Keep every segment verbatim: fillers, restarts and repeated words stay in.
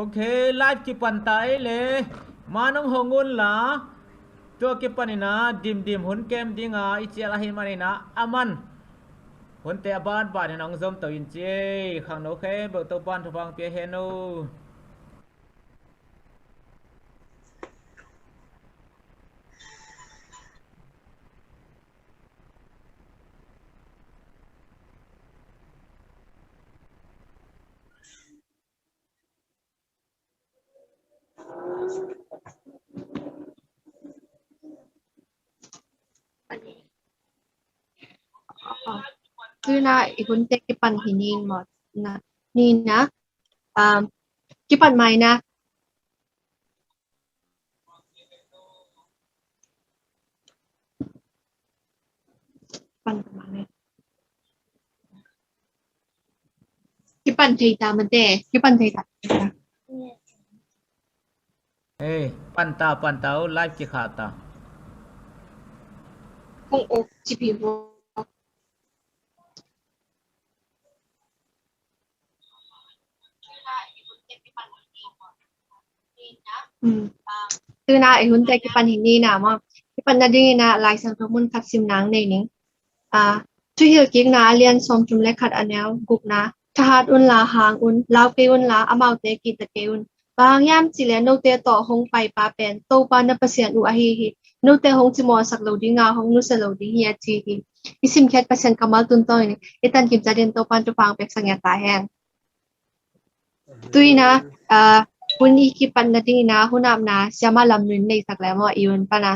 Ok, live kipan ta ei le. Man hong hong un la. Tua kipan ina dimdim hun kem dinga i cial ahi man ina aman hunte a banban in hong zom to in ci ei. Khangno khempeuh Topan thupha pia hen o. Tuna i hunte kipan hi ning maw? Na, ni na, um, kipan mai na. Pan ta mai na. Kipan thei ta mate, kipan thei ta. Ei, pan ta, pan ta, o, live kikhah ta. Kong ok cipi ho. Mm. Tuna i hunte kipan hi ni na maw? Kipan nading ina Lai Siangtho mun khat sim nang nei ning. Ah, Thuhilhkikna a lian sawmthum le khat a neu gukna. Thahat unla hang un, lau kei unla, amaute kihta kei un. Bang hang hiam cih leh note tawh hong paipa pen Topa na Pasian uh ahi hi. Note hong cimawhsak lo dinga hong nusia lo ding hi a ci hi. I simkhiat Pasian kammal tungtawnin i tankimte adingin Topan thupha hong pia sak ngiat ta hen. Tuna, ah, hun i kipat nading ina hun apna Siama Lam Nun nei sak le maw, i hun pana.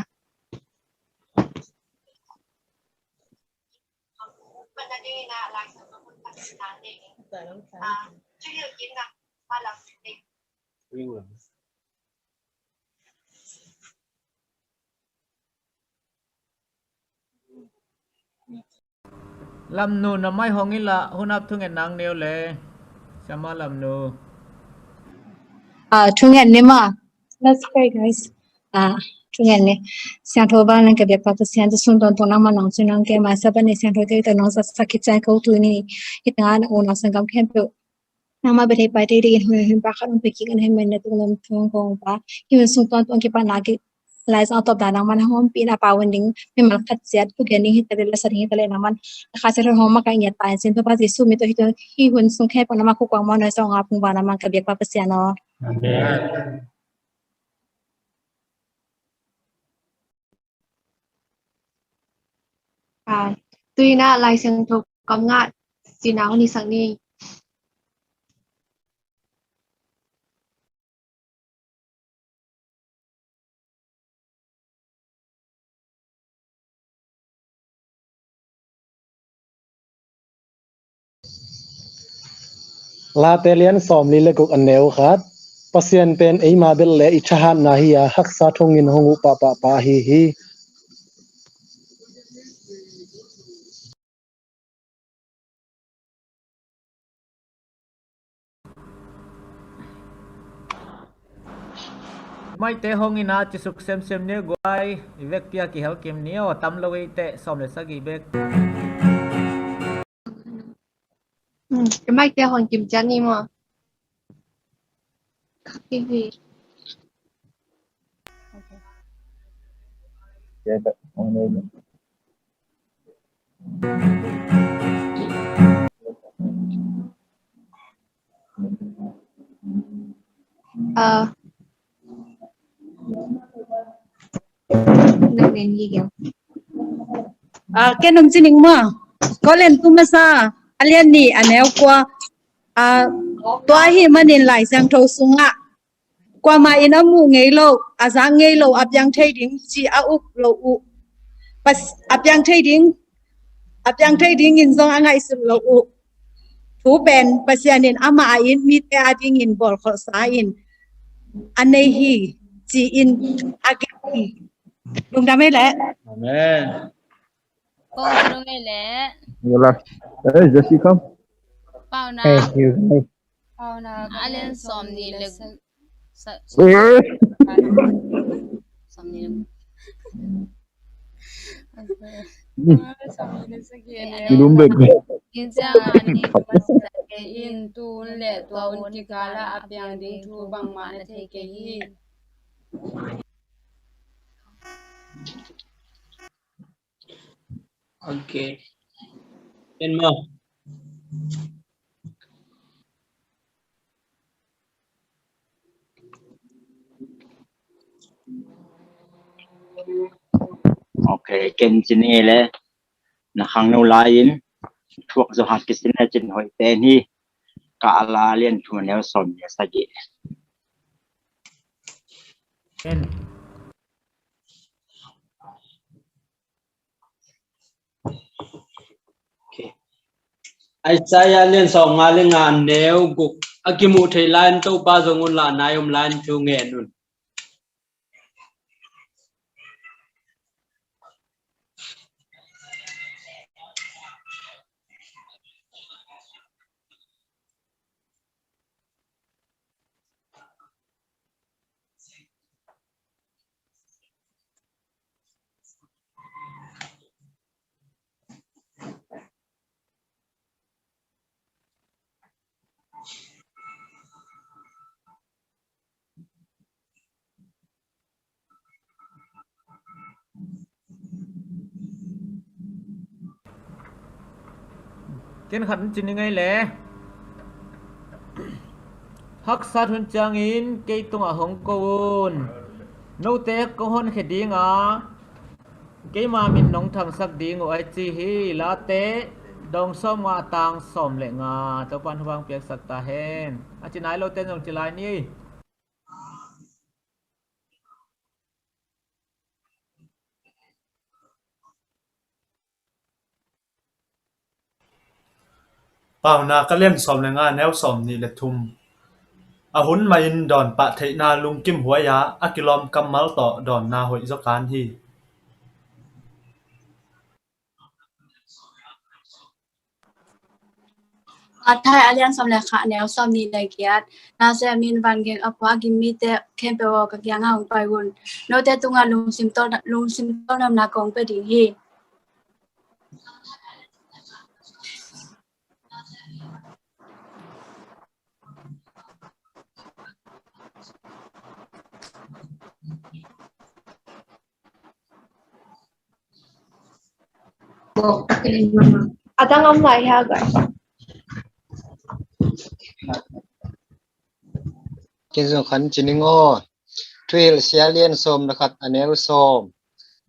Lam Nu, na mai hong in la, hun ap thungetna hong nei o le. Siama Lam Nu. Ah, thunget ni maw. Let's pray, guys. Ah, thunget ni. Siangtho vanglian ka biakpa Pasian, tu sung tawntung nangman hong cing nang ke, masa ban ni siangtho te ta nong sa sa khit ciang ko tu ni. Hih tangah na u na sanggam khempeuh nangmah bia thei pai thei dingin hun hun pa khat hong pia kik in, hih man na tung lam thung kong pa. Hih hun sung tawntung kipatna kik Lai Siangtho tawpna nangmah hong ompih in, a pau hun ding mimal khat ciat thugen ding hi ta leh, la sa ding hi ta leh, nangmah a kha ciat hong makaih ngiat ta in, sin Topa Jesuh min tawh hih hun sung khempeuh nangmah khuak kuang mawh nuai sa hong ngap hong vak nangmah ka biakpa Pasian aw. Amen. Ah, tuna Lai Siangtho kam ngah cihna hong hisak ni. Late lian sawmli le guk a neu khat. Pasian pen eima belh le i thahatna hi a, haksa thongin hong uh pahpah pa ahi hi. Maite hong ina cisuk semsem ni guai, i vekpi a kihel kim ni aw, tam lo eite sawm le sagih bek. Hmm, i maite hong kim ciat ni maw? Ka ki hi. Okay. Ah. Nang nen gige. Ah, ken nong ci ning maw. Korin thu masa a lian nih a neu kua. Ah, tua ahih manin Lai Siangtho sungah, kuamah in a muh ngei lo, a zak ngei lo a piang thei ding ci a up lo uh. Pas-, a piang thei ding, a piang thei dingin zong a ngaihsut lo uh. Thu pen Pasian in amah a it mite adingin bawlkholhsa in a nei hi, ci-in a gen hi. Lungdam ei leh. Amen. Kong Kong ei leh. Yola. Eh, Jesse, come. Pauna. Eh, you. Pauna. A lian sawmnih le sa-, sa-, eh, sawmnih le. Nilum bek. Kin ciang a ni masa kei in, tu hun le tua hun kikal ah a piang ding thu bangmah na thei kei hi. Ok. Ken maw? Ok, ken ci ni le na khangno lai-in thuak zaw hang kisin le cin hoih pen hi. Ka la lian thum a neu sawm nih le sagih. Ken. Ok. Isaiah lian sawmnga le nga neu guk. A kimuh theih lai-in Topa zong un la, a nai om lai-in thu ngen un. Ken khat in ci ni ngei le. Haksat hun ciangin kei tungah hong ko un. Note kong honkhia ding a, keima min nong thangsak ding uh, a ci hi. Late dong sawmnga, tang sawm le nga. Topa'n thupha hong piaksak ta hen. A ci nai lote zong ci lai ni. Paunak a lian sawm le nga, neu sawmnih le thum. A hun mahin dawn pah theihna lungkim huai a, a kilawm kammal tawh dawnna hoih zaw kan hi. Matthai a lian sawm le khat, neu sawmnih le giat. Nazareth min van gen a phuah a gim mite khempeuh aw, ka kiangah hong pai un. Note tungah lungsim tawlnamna kong pia ding hi. A dang om lai hia guai. Ken zong khat ci ning aw. Thuhilhsia lian sawm le khat a neu sawm.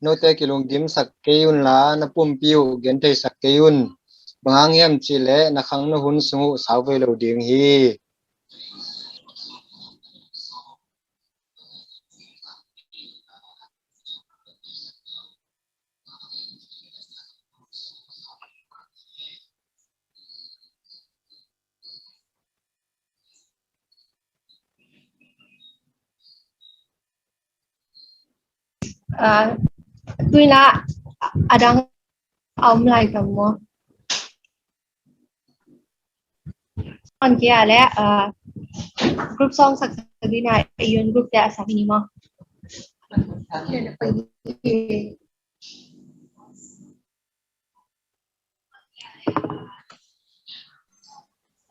Note kilunggimsak kei unla, na pumpi uh gentheisak kei un. Bang hang hiam cih leh na khangno hun sung uh sau vei lo ding hi. Ah, tu-in ah a dang a om lai ka maw? On kia le, ah, group song sak sak ding a, Ion group te a sak ni maw?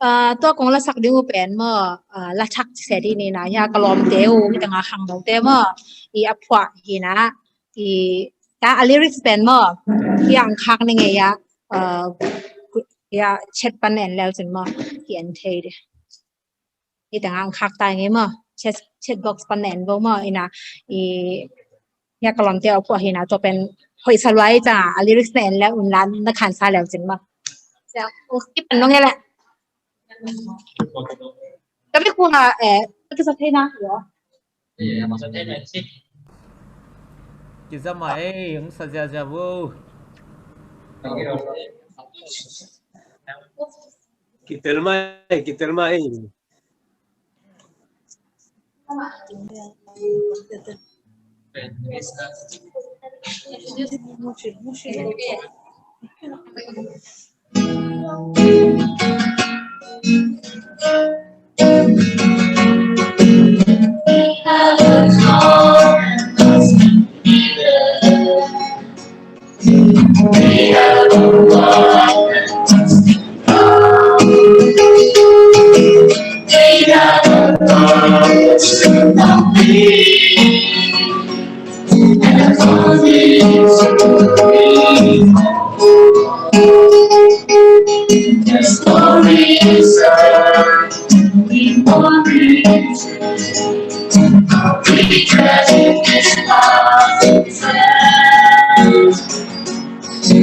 Ah, tua kong lasak ding uh pen maw, ah, la thak ci se dih ni na, hia ka lawmte uh, hih tengah khangnote maw, i a phuah hi na, i ta a lyrics pen maw, hia ang khak ni ngei a, ah, hia chat pan en leu cin maw, hi en thei dih. Hih tengah ang khak ta ngei maw, chat, chat box pan en bo maw, ina, i, hia ka lawmte uh a phuah hi na, tua pen hoih sa luai ta, a lyrics na en leu un la, na khansa leu cin maw. Siang, ung kipan nong e le. Kami ku ha, eh, kisa thei na, yo. Kisa mai, ung sa zia zia vo. Kitel mai, kitel mai.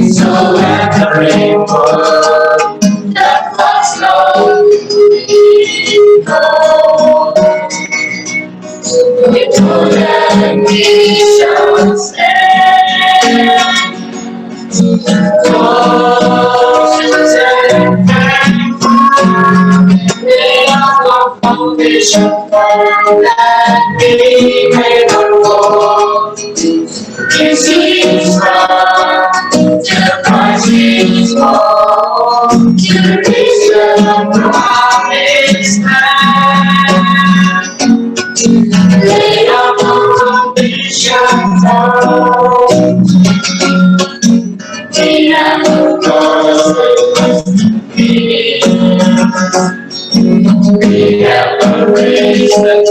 So let the rainbow that falls slowly go. We know that we shall stand. Oh, we are a foundation for that we may not fall. This is God, the Christ is born. Here is the promised land. Lay our foundation firm. We have a promise. We have a reason.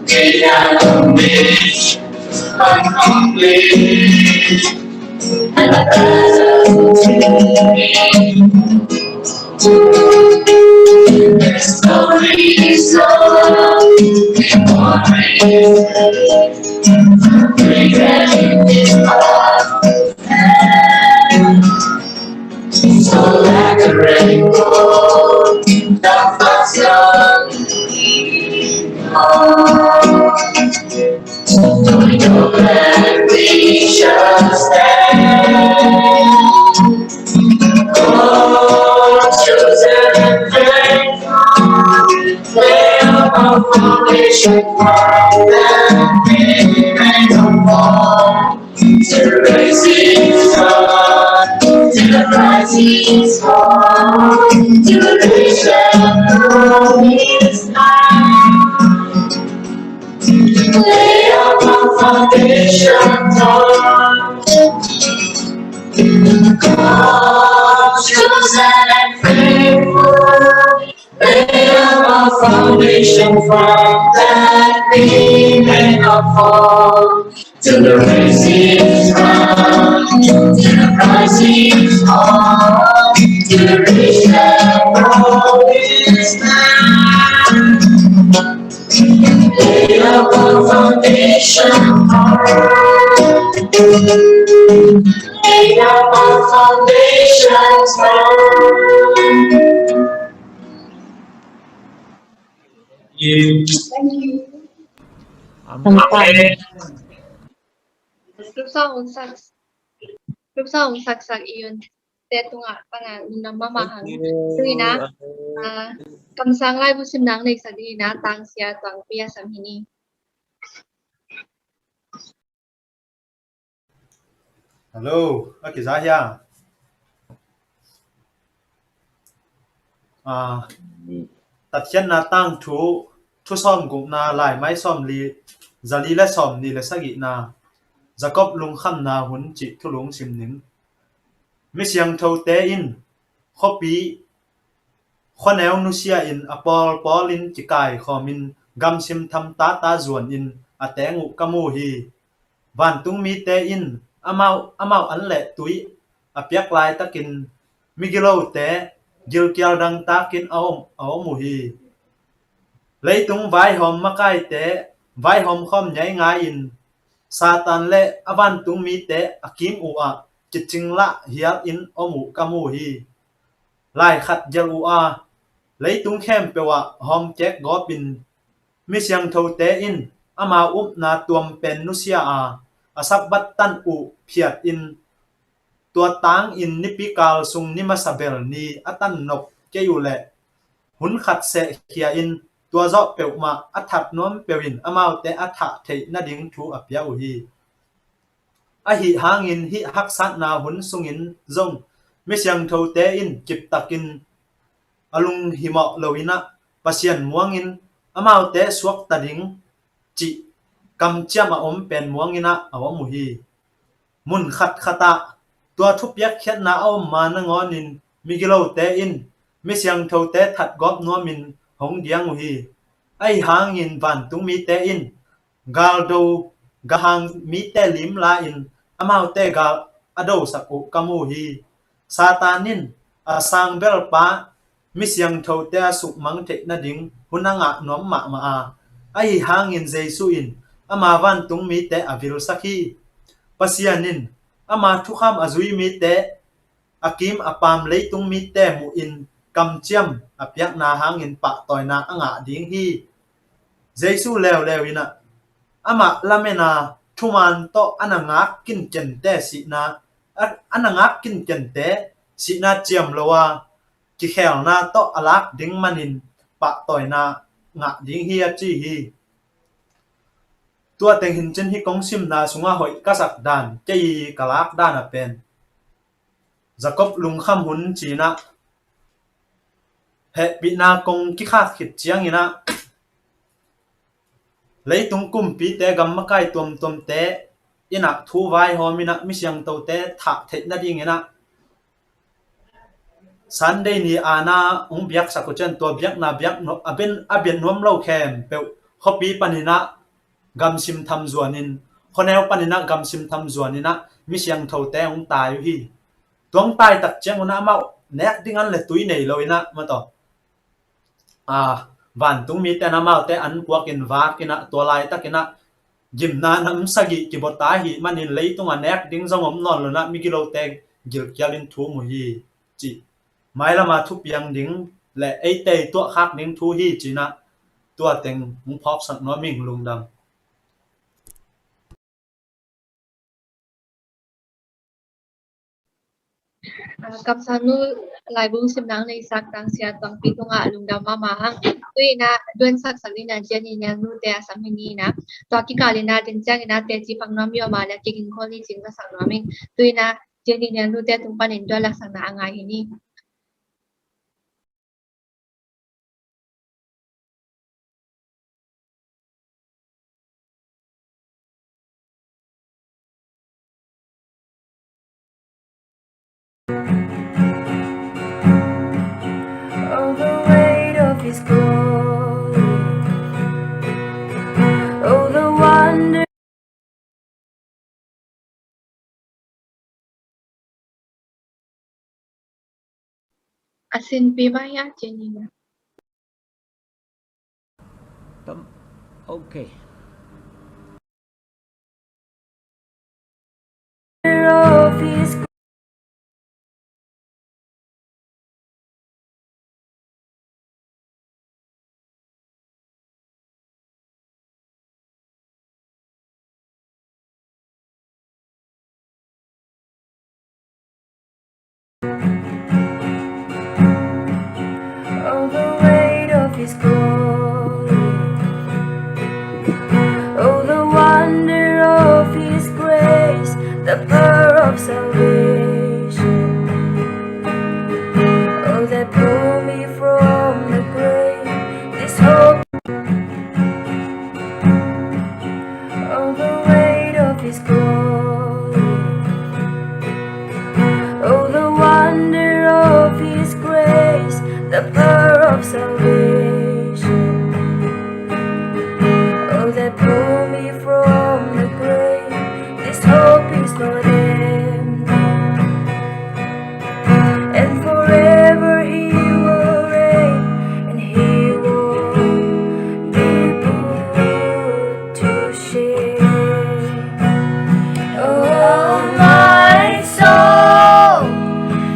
We have a mission accomplished. And a better story is all we want. We can be part. So like a rainbow that falls down, we know that we shall stand. Oh, chosen and faithful, lay our foundation firm that we may not fall. To the rising sun, to the rising sun, to reach the promised land. Lay our foundation firm. God, chosen and faithful, lay our foundation firm that we may not fall. To the rising sun, to the rising sun, to reach the promised land. Lay our foundation firm. Lay our foundation firm. Thank you. Amen. Amen. Group song hong sak, group song hong saksak i un te tungah panga nunam mahmah hang. Thank you. Tuni na, ah, kamsang laibu sim nang nei sak ding na, tangsia tuang pia sam hi ni. Hello, a kiza hia? Ah, Tatkhiatna tangthu, thu sawm gukna, laimai sawm li, za li le sawm ni le sagihna, Jacob lungkhamna hun cih thu lungsim ning. Mi siangthote in khuapi, khuaneu nusia in a pawlpawl in kikaikhawm in gamsim thamtata zuan in a teng uh ka mu hi. Vantung mite in amau, amau an le tui a piak laitakin migilote gilkial dangtakin a om, a om uh hi. Leitung vaihawm makaite vaihawm khawm nyaingai in Satan le a vantung mite a kim uh ah kicinglah hial in om uh ka mu hi. Lai khat gelh uh a, leitung khempeuh ah hawmkek gawpin mi siangthote in ama upna tuam pen nusia a, a Sabbath tan uh phiat in tua tangin nipi kal sung ni masa bel ni a tan nop kei uh leh hun khat seh khia in tua zawh peuhmah a that nuam peuhin amaute a thah theih nading thu a pia uh hi. Ahi hangin hih haksatna hun sungin zong mi siangthote in kiptakin a lunghimawh loin ah Pasian muangin amaute suakta ding cih kamciam a om pen muangin ah a om uh hi. Mun khatkhat ah tua thupiakkhiatna a om ma nangawnin migilote in mi siangthote thatgawp nuamin hong diang uh hi. Ahi hangin vantung mite in galdo galhang mite limla-in amaute gal a dosak uh ka mu hi. Satan in a sangbelpa mi siangthote a sukmang theih nading hun a ngah nuam mahmah a, ahi hangin Jesu in ama vantung mite a vilsak hi. Pasian in ama thukham a zui mite a kim a pam leitung mite muhin kamciam a piakna hangin pahtawina a ngah ding hi. Jesu leuleu inah amah lamena thuman tawh a na ngak kinkente sihna a, a na ngak kinkente sihna ciam lo a kikhelna tawh a lak ding manin pahtawina ngah ding hi a ci hi. Tua teng hincin hih kong simna sungah hoih ka sak dan, kei ka lak dan a pen Jacob lungkham hun cinah hehpihna kong kikhak khit cianginah leitung kumpite gam makai tuamtuamte inah thu vaihawm inah mi siangthote thah theih nadinginah Sunday ni ana hong biaksak uh cian tua biakna biak a bian nuam lo khempeuh khuapi paninah gamsim tham zuanin, khuaneu paninah gamsim tham zuaninah mi siangthote hong tai uh hi. Tuang taitak ciangunah amau nek ding an le tui nei loinah mataw a vantung mite in amaute an kuakin vakinah tua laitakinah gimna nam sagih kibota hi manin leitunga nek ding zong om nawn lonah migilote gilkialin thu mu hi cih mailama thupiang ding le eite tuahkhak ding thu hi cinah tua teng hong phawksak nuam ing. Lungdam. Kamsangnu laibu simna nei sak tangsia tuangpi tungah lungdam mahmah hang. Tuinah duan saksak dina Jenny Niang nute a sam hi nina. Tua kikal ina din ciang ina teci pang nuam io ma le kiging khol ni cing ka sak nuam ing. Tuinah Jenny Niang nute tung panin duan laksakna a ngai hi ni. Oh, the weight of his glory. Oh, the wonder. A sinpi mai a cini na. Tam, okay. Oh, the weight of his glory. Oh, the wonder of his grace, the power of salvation. Oh, that pulled me from the grave. This hope. Oh, the weight of his glory. Oh, the wonder of his grace, the power of salvation. Oh, that pulled me from the grave. This hope is not empty. And forever he will reign, and he won't be put to shame. Oh, my soul,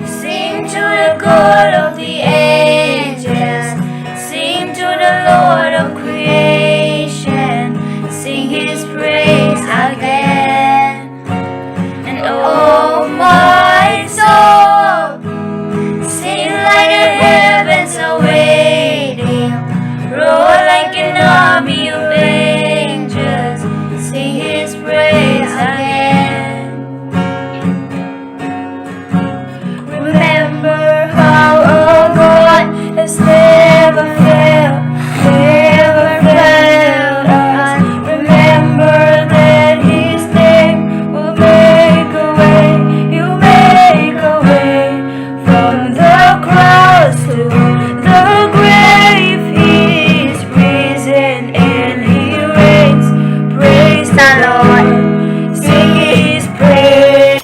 sing to the God of the ages. The grave, he is risen and he reigns. Praise the Lord, sing his praise.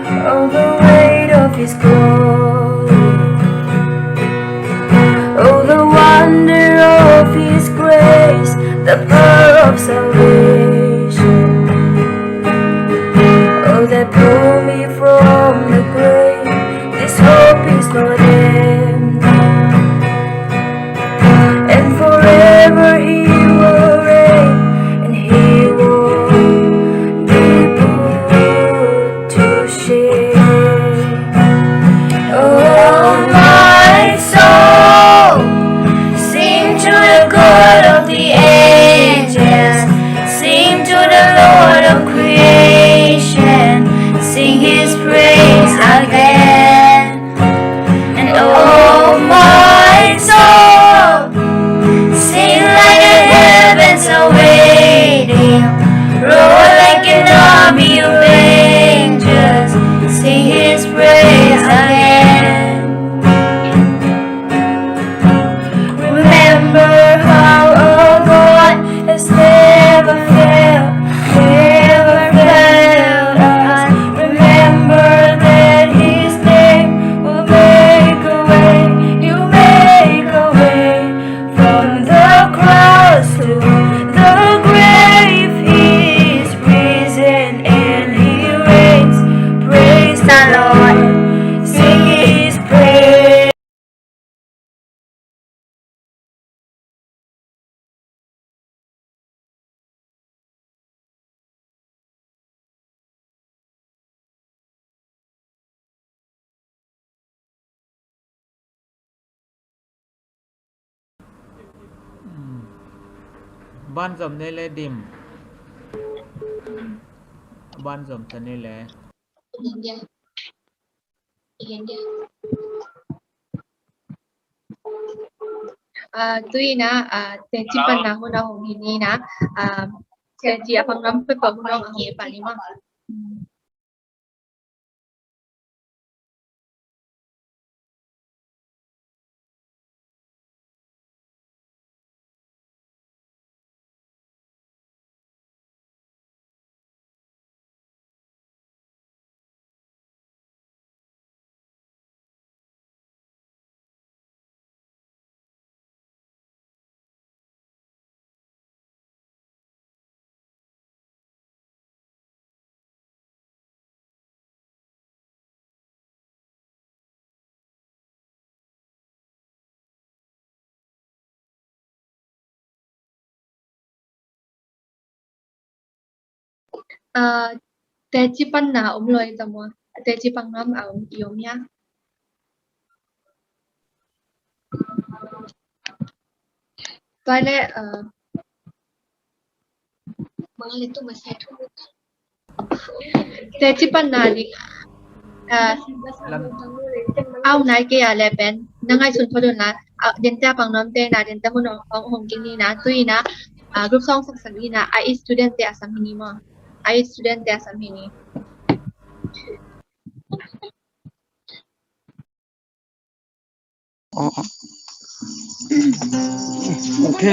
Oh, the weight of his glory. Oh, the wonder of his grace, the power of salvation. Oh, that pulled me from the grave. This hope is not empty. And forever he will reign, and he won't be put to shame. Oh, my soul, sing to the God of the ages, sing to the Lord of creation, sing his praise again. And oh, my soul, sing like the heavens are waiting, roar like an army of angels, sing his praise again. Remember how our God has never failed, never failed us. Remember that his name will make a way. He'll make a way from the cross to the grave. He is risen and he reigns. Praise the Lord. Sing his praise. Banzom nei le dim. Banzom ta nei le. Ah, tu-in ah, ah, teci panna hun ah hong hi ni na, ah, teci a pang lam pe pa hun ah hong hi pa ni ma. Ah, teci panna om lo i ta maw? Teci pang lam a om i om ya. Tua le, ah, teci panna ding, ah, lam au nai kei a le pen na ngaihsun phot un la, ah, dente a pang nuamte na, dente hun hong, hong kik ni na, tu-in ah, ah, group song sak sak ni na, a i student te a sam hi ni maw. A i student te a sam hi ni. Oh, oh. Ok.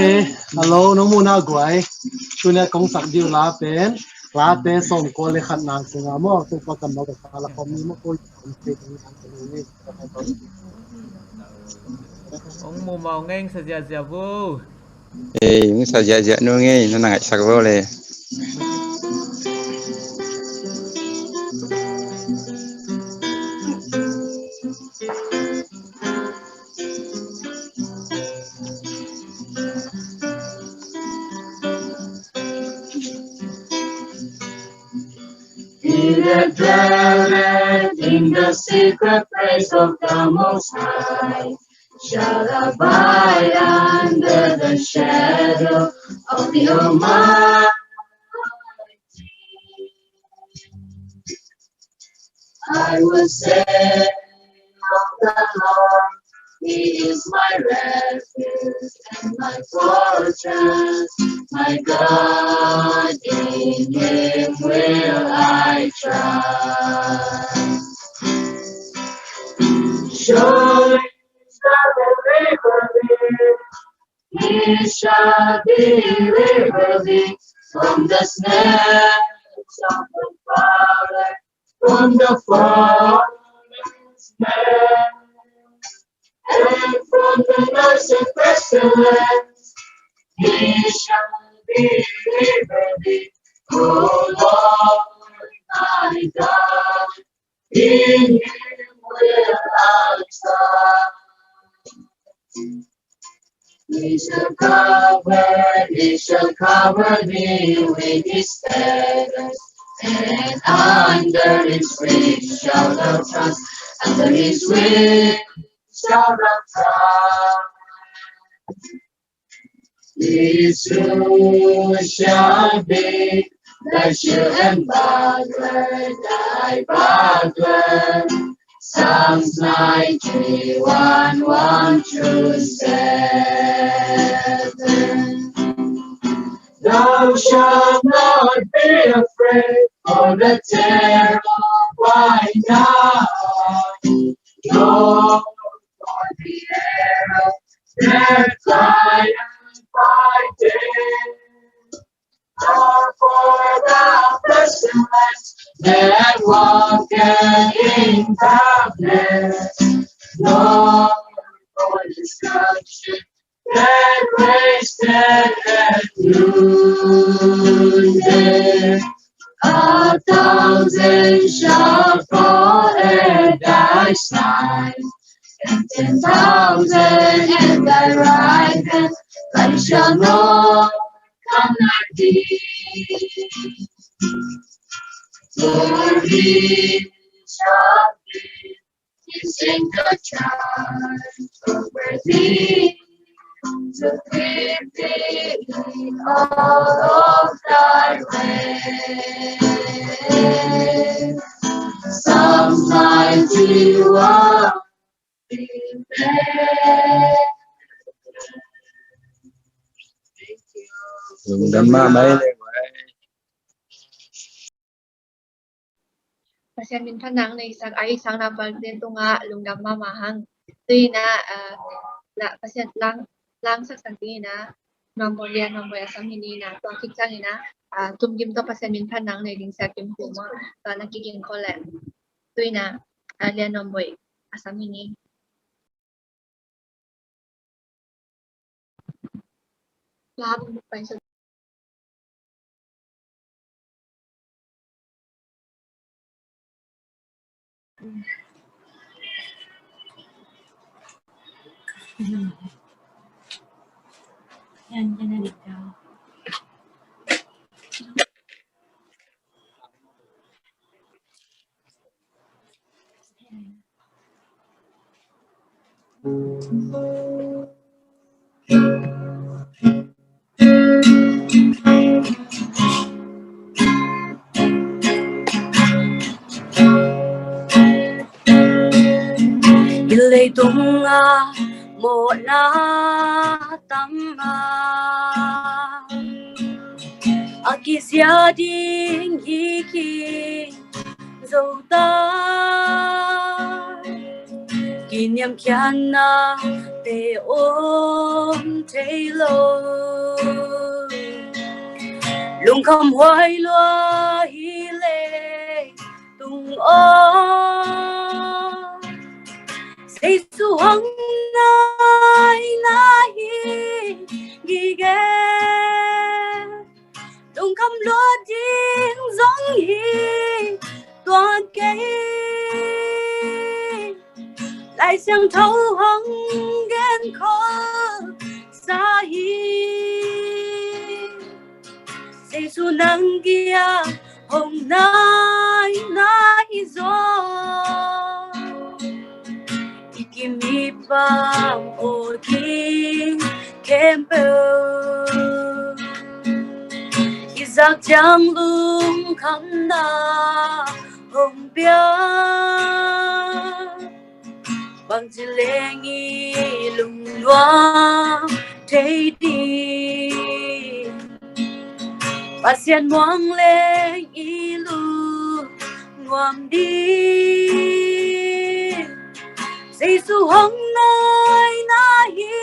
Hello, nong mu na guai. Tuni a kong sak ding uh la pen, Late sawmkua le khatna sungah maw, Topa kammal ka la khawm ni maw, koi. Hong mu mawk ngei, sa ziahziah vo. Ei, hong sa ziahziah nu ngei, na na ngaihsak vo le. He that dwelleth in the secret place of the Most High shall abide under the shadow of the Almighty. I will say of the Lord, He is my refuge and my fortress, my God, in him will I trust. Surely he shall deliver me, he shall deliver me from the snares of the fowler, from the fowler's snare, and from the noisome pestilence. He shall deliver me, O Lord my God, in him will I trust. He shall cover, he shall cover me with his feathers, and under his wings shall thou trust. Under his wings shall thou trust. His truth shall be thy shield and buckler, thy buckler. Psalms ninety-one, one through seven. Thou shalt not be afraid for the terror by night, nor for the arrow that flieth by day, nor for the pestilence that walketh in darkness, nor for destruction that wasteth at noonday. A thousand shall fall at thy side, and ten thousand at thy right hand, but it shall not come nigh thee. For he shall give his angels charge over thee, to keep thee in all of thy ways. Psalms ninety-one. Lungdam mahmah ei. Pasian min phatna nei sak a i sang na pal ten tungah lungdam mahmah hang. Tui na, ah, la Pasian lang, lang sak sak ding na, nuam bawi, nuam bawi a sam hi ni na, tua khit ciang i na, ah, Tum Gim tawh Pasian min phatna nei ding sia kim kum a, tua na kiging khol le. Tui na, ah, Lian Nuam Bawi a sam hi ni. Hih leitung a mawhna tam a, a kizia ding hi khin zo ta, kiniamkhiatnate om thei lo. Lungkham huai lua hi leitung aw, Jesu hong nai na hi gige. Lungkham lua ding zong hi tuan kei, Lai Siangtho hong gen khol sa hi. Jesu nang kiang hong nai na hi zaw, i kim i pam aw ding khempeuh, i zak ciang lungkhamna hong pia. Bangci leng i lungnuam thei ding, Pasian muang leng i lungnuam ding. Jesu hong nai na hi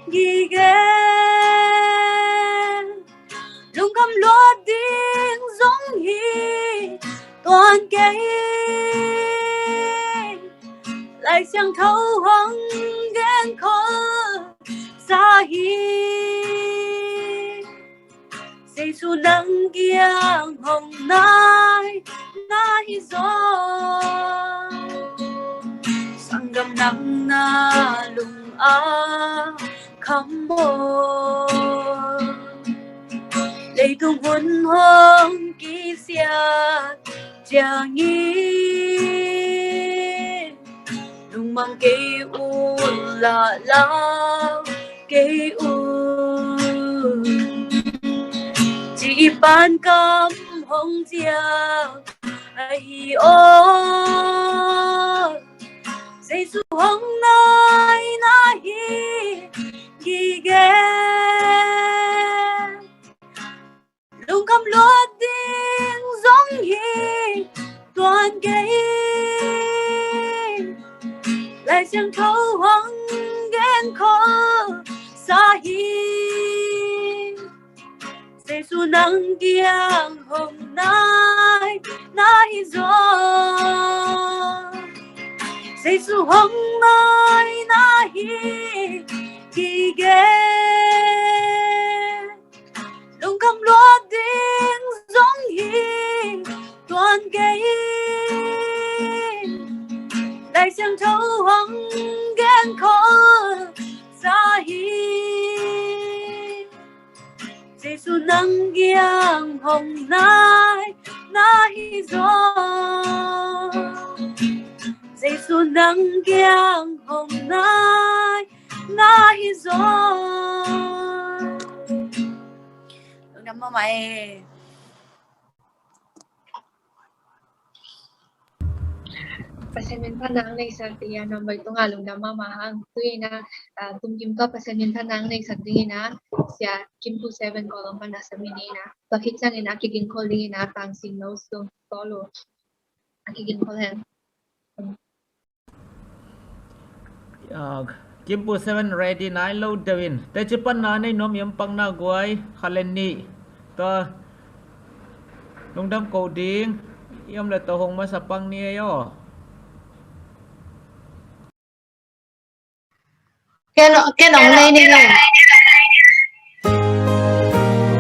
gige, lungkham luat ding zong hi tuan kei. Lai Siangtho hong gen khol sa hi. Jesu nang kiang hong nai na hi zaw, sanggam nang na lung a kham maw. Leitung hun hong kisiat ciangin, lungmang kei un, la lau kei un, ci pan kam hong ciang ahi aw. Jesu hong nai na hi gige, lungkham luat ding zong hi tuan kei. Lai Siangtho hong gen khol sa hi. Jesu nang kiang hong nai na hi zaw, Jesu hong nai na hi gige. Lungkham luat ding zong hi tuan kei. Lai Siangtho hong gen khol sa hi. Jesu nang kiang hong nai na hi zaw, Jesu nang kiang hong nai na hi zaw. Lungdam mahmah e. Pasian min phatna hong neisak ding a, nuam bai tung a, lungdam mahmah hang. Tu in a, ah, tumkim tawh Pasian min phatna hong neisak ding in a, Sia Kim Pu Seven Kawlgam pan a samin in a, tua khit ciangin a kiging khol ding in a, Tang Sing No Sung Solo a kiging khol hen. Ah, Kim Pu Seven ready nai lo deuh in. Teci pan na nei nuam hiam, pang na guai, khat le nih. Tua lungdam ko ding hiam le, tua hong masa pang ni ei aw. Ken, ken hong nei ni ei.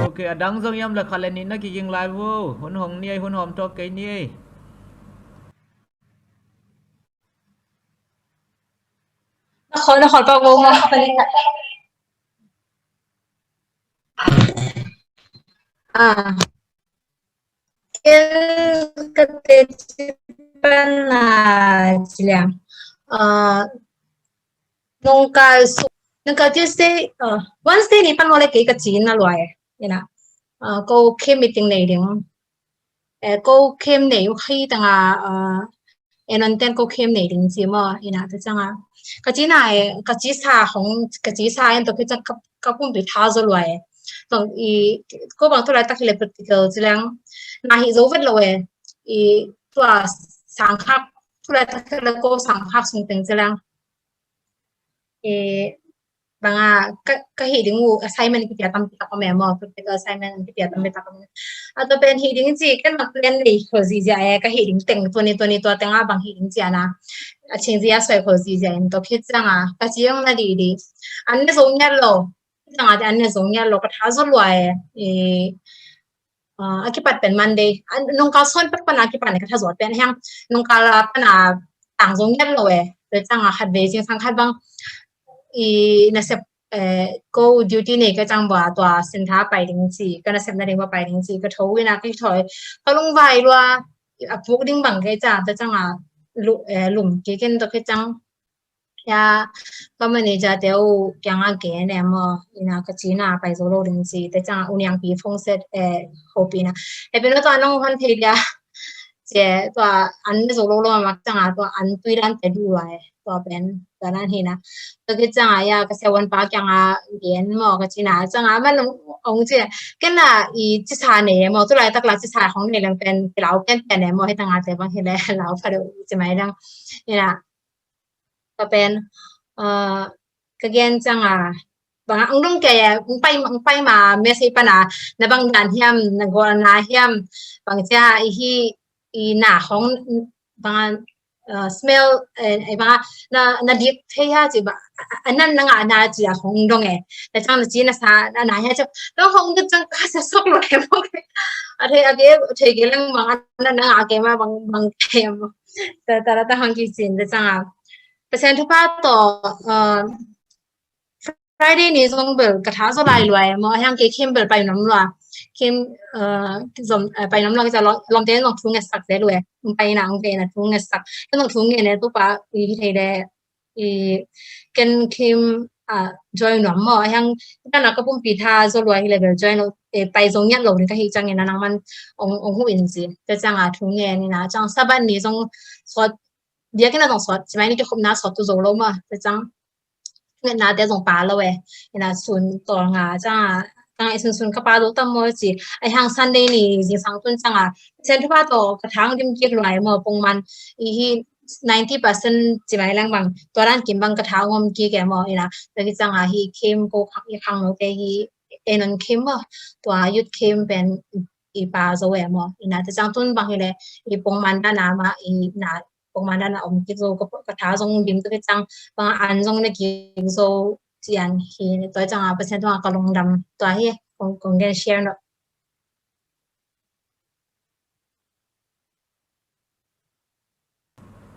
Ok, a dang zong hiam le, khat le nih na kiging lai vo. Hun hong ni ei, hun hawm tawk kei ni ei. Na khol, na khol pa vo ma. Ah. Ken ka teci pan a ci liang. Ah, nungkal suk, nungkal Tuesday, ah, Wednesday ni pan aw le kei ka ci na lua e. Ina. Ah, ko camp meeting nei ding. Eh, ko camp nei uh hi tang a, ah, en on ten ko camp nei ding ci maw, ina, tua ciang a. Ka ci na e, ka ci sa hong, ka ci sa en tua khit ciang ka, ka pumpi tha zaw lua e. Tua i, ko bang tu laitak hi le practical ci liang. Na hi zo vet lo e. I, tua sang khak, tu laitak hi le ko sang khak sung teng ci liang. E, bang a, ka, ka hih ding uh assignment kipia tampi tak om e maw, practical assignment kipia tampi tak om e. A tua pen hih ding ci, ken bang plan nei khol zihziah e, ka hih ding teng, tua ni, tua ni, tua teng a bang hih ding ci a na. A cing zia soi khol zihziah in tua khit ciang a, ka ci hong na didi. An ne zo ngiat lo, ciang a te an ne zo ngiat lo, ka tha zaw lua e. E, Ah, a kipat pen Monday. Ah, nungkal sawn pek pan a kipan ka tha zaw pen hiang. Nungkal a pan a tang zo ngiat lo e. Tua ciang a khat vei zingsang khat bang i nasep, eh, ko duty nei ka ciang bua tua sin tha pai ding ci. Ka nasep na ding bua pai ding ci. Ka tho in a ka tho. Ka lungvai lua a puk ding bang ka ciang. Tua ciang a lu-, eh, lum kik in tua ka ciang. Ya, ka manager te uh kiang a gen e maw, ina ka ci na pai zo lo ding ci, te ciang a U Niang Pi phone set, eh, hopih na. He pen tua nong hon thei dia, cia tua an ne zo lo lo mak ciang a tua an tui dan te duh lua e. tua pen tua nan hi na. Tua khit ciang a, ya, ka siavuan pa kiang a gen maw ka ci na, ciang a man ong, ong ci, ken la i cisa nei maw, tu laitak la cisa hong nei leng pen kilau pianpian e maw, hi tang a te bang hi le lau pha deuh ci mai dang. Hi na, tua pen, ah, ka gen ciang a, bang a, ang dong kei, ang pai, ang pai ma message pan a, na bang dan hiam, na gualna hiam, bang cia i hi, i na hong, bang a, uh, smell, eh, eh, bang a, na, na dik thei ha ci ba, a, a nan na ngah na ci a hong dong e. Na ciang na ci na sa, na, na hia ciang, na hong dong ciang ka sa sok lo e mong. A thei, a thei, a thei ke lang bang a, na, na ngah ke ma bang, bang ke mong. Ta, ta, ta hong ki cin, ta ciang a. Pasian thupha tawh, uh, Friday ni zong bel ka tha zaw lai lua e maw, a hiang kei khim bel pai nuam lua. Khim, uh, zom, uh, pai nuam lua, ka ca lom, lomte zong thu ngetsak te lua e. Pai na ong te na thu ngetsak. Ka zong thu nget ne tu pa, i hi thei le, i ken khim, uh, join nuam maw. A hiang, ka na ka pumpi tha zaw lua hi le bel join lo, eh, pai zong ngiat lo ni ka hi ciang in a nang man ong, ong hu in ci. Te ciang a thu nget ni na, ciang Sabbath ni zong sawt, biakinn a zong sawt, ci mai ni kikhopna sawt tu zo lo maw. Te ciang, ngetnate zong pa lo e. Ina sun tawlnga ciang a, ciang a i sunsun ka pa zo tam maw ci. A hiang Sunday ni zingsang tun ciang a, Pasian thupha tawh ka thang dim kik lua e maw, pongman i hi ninety percent ci mai leng bang, tua dan kim bang ka thang om kik e maw. Ina, tua ki ciang a hi khim ko khang, i khangnote hi, e non khim maw, tua youth khim pen i pa zo e maw. Ina, te ciang tun bang hi le, i pongman dan a ma, i na, pongman dan a om kik zo, ka, ka tha zong dim tuk hi ciang, bang a an zong na kik zo cian hi, tua ciang a Pasian tungah ka lungdam tua hi, kong, kong gen share no.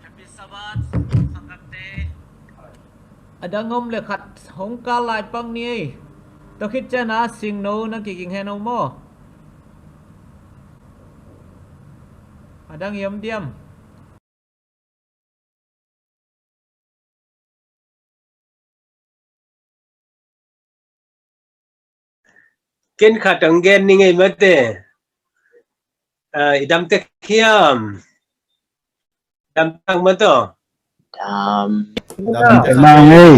Happy Sabbath, sangkapte. A dang om le khat hong kal lai pak ni ei. Tua khit ciang a singno na kiging hen ong maw. A dang i om diam. Ken khat ong gen ning ei mate. Ah, i dam tek hiam. Dam tak maw taw. Dam. Dam tak mang ei.